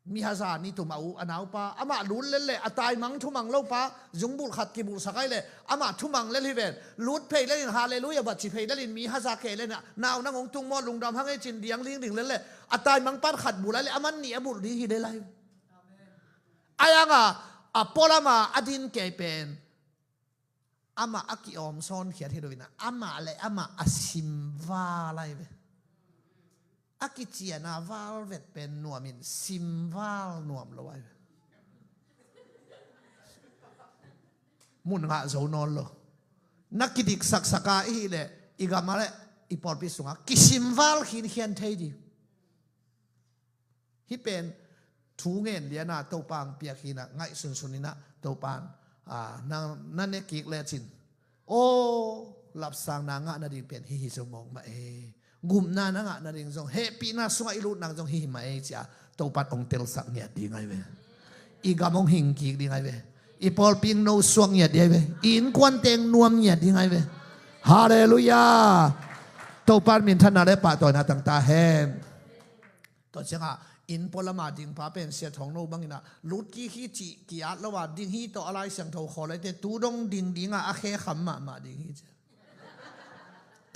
Mi haza ni tum a u a naupa amah lut lel le a taimang thumang lopa zungbulh khat kibulhsak ai le amah thumang lel hi ven. Lut phei lelin halleluiah va ci phei lelin mi haza kei lena nau nang hong tung maw lungdam hang ei cin diang ling ding lel le a taimang pan khat bulh ai le a man nih a bulh ding hi lel ai. Ayanga a pualama a din kei pen amah a ki-awm sawnkhiat hi lo inah amah le amah a simval ai ve. A kiciana val vet pen nuamin simval nuam lo ai ve. Mun ngah zo nawn lo. Na kidik saksaka i hih leh i gama le i pawlpi sungah kisimval khinkhian thei ding. Hih pen thu ngen liana Topa ang piak hinah ngaihsunsun inah Topa ang, ah, na, na ne kik lecin. Aw, lapsangna ngah nading pen hih hi zo mawk mah e. Gupna na ngah nading zong, hehpihna sungah i lut nak zong hih hi mah ei ci-a Topan hong telsak ngiat ding ahi ve. I gam hong hing kik ding ahi ve. I pawlpi hong nosuak ngiat ding ahi ve. I innkuan teng nuam ngiat ding ahi ve. Halleluiah. Topan minthanna le pahtawina tang ta hen. Tua ciangah inn pualama ding pa pen Sia Thawng No bangin ah lut kik hi cih ki-at lo a, ding hi tawh a Lai Siangtho khawl eite tu dong ding dingah a khe kham mahmah ding hi ci.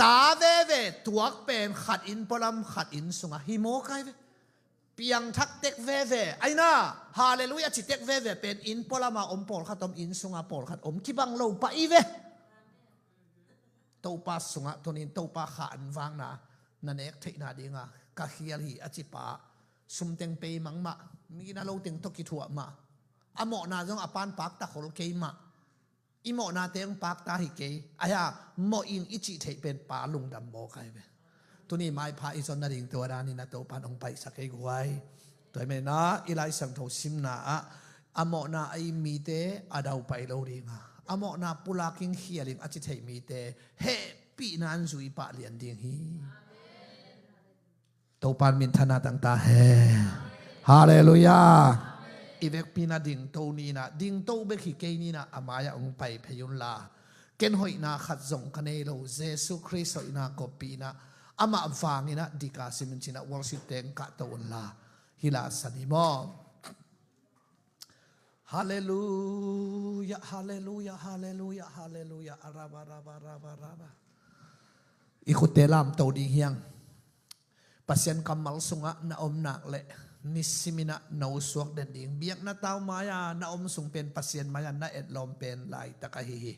Ta veve tuak pen khat inn pualam khat inn sungah hi mawk ahi ve. Piangthak tek veve aina, halleluiah ci tek veve pen inn pualama om pawlkhat om, inn sunga pawlkhat om, kibang lo pah i ve. Topa sungah tunin Topa kha an vakna na nek theihna dinga ka khial hi a cipa, sumteng pei mangmah, mi na lo teng tawh kithuah mah, a mawhna zong a pan pakta khol kei mah, i mawhna teng pakta hi kei, aia mawh ing i cih theih pen pa lungdam mawk ahi ve. Tuni maipha i zon nading tua danin a Topan hong paihsak ei guai. Tua hi menah i Lai Siangtho simna ah a mawhna a i mite a daupai lo dinga, a mawhna pulakin khialing a ci thei mite hehpihna an zui pah lian ding hi. Topan minthanna tang ta hen. Halleluiah. I vekpi na dingto nina, dingto bek hi kei nina a mai-ah hong pai phei unla, ken hoihna khat zong ka nei lo, Jesu Khrist hoihna koppihna amah vangina dika simin cina worship teng kahto unla hila sani maw. Halleluiah, halleluiah, halleluiah, halleluiah. Araba, raba, raba, raba. I khutte lamto ding hiang. Pasian kammal sungah na om nak leh nisiminah na usuak den ding. Biakna tau mai-a na om sung pen Pasian mai-a na etlawm pen laitak ahi hi.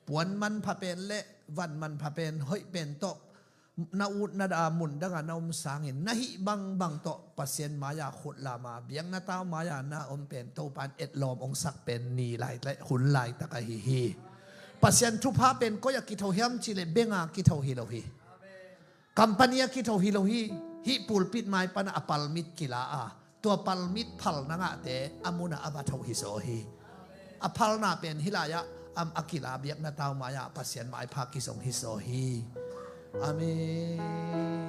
Puan manpha pen le van manpha pen hoih pen tawh na ut na da mun danga na om sangin na hih bangbang tawh Pasian mai-a khut lama biakna tau mai-a na om pen Topan etlawm hong sak pen ni lai le hun laitak ahi hi. Pasian thupha pen koi-a kitho hiam cih leh benga kitho hi lo hi. Company a kitho hi lo hi. Hih pulpit mai pana a palmit kila a, tua palmit phalna ngahte a muna a va tho hi zaw hi. A phalna pen hih lai-ah am a kila biakna tau mai-ah Pasian maipha kizong hi zaw hi. Amen.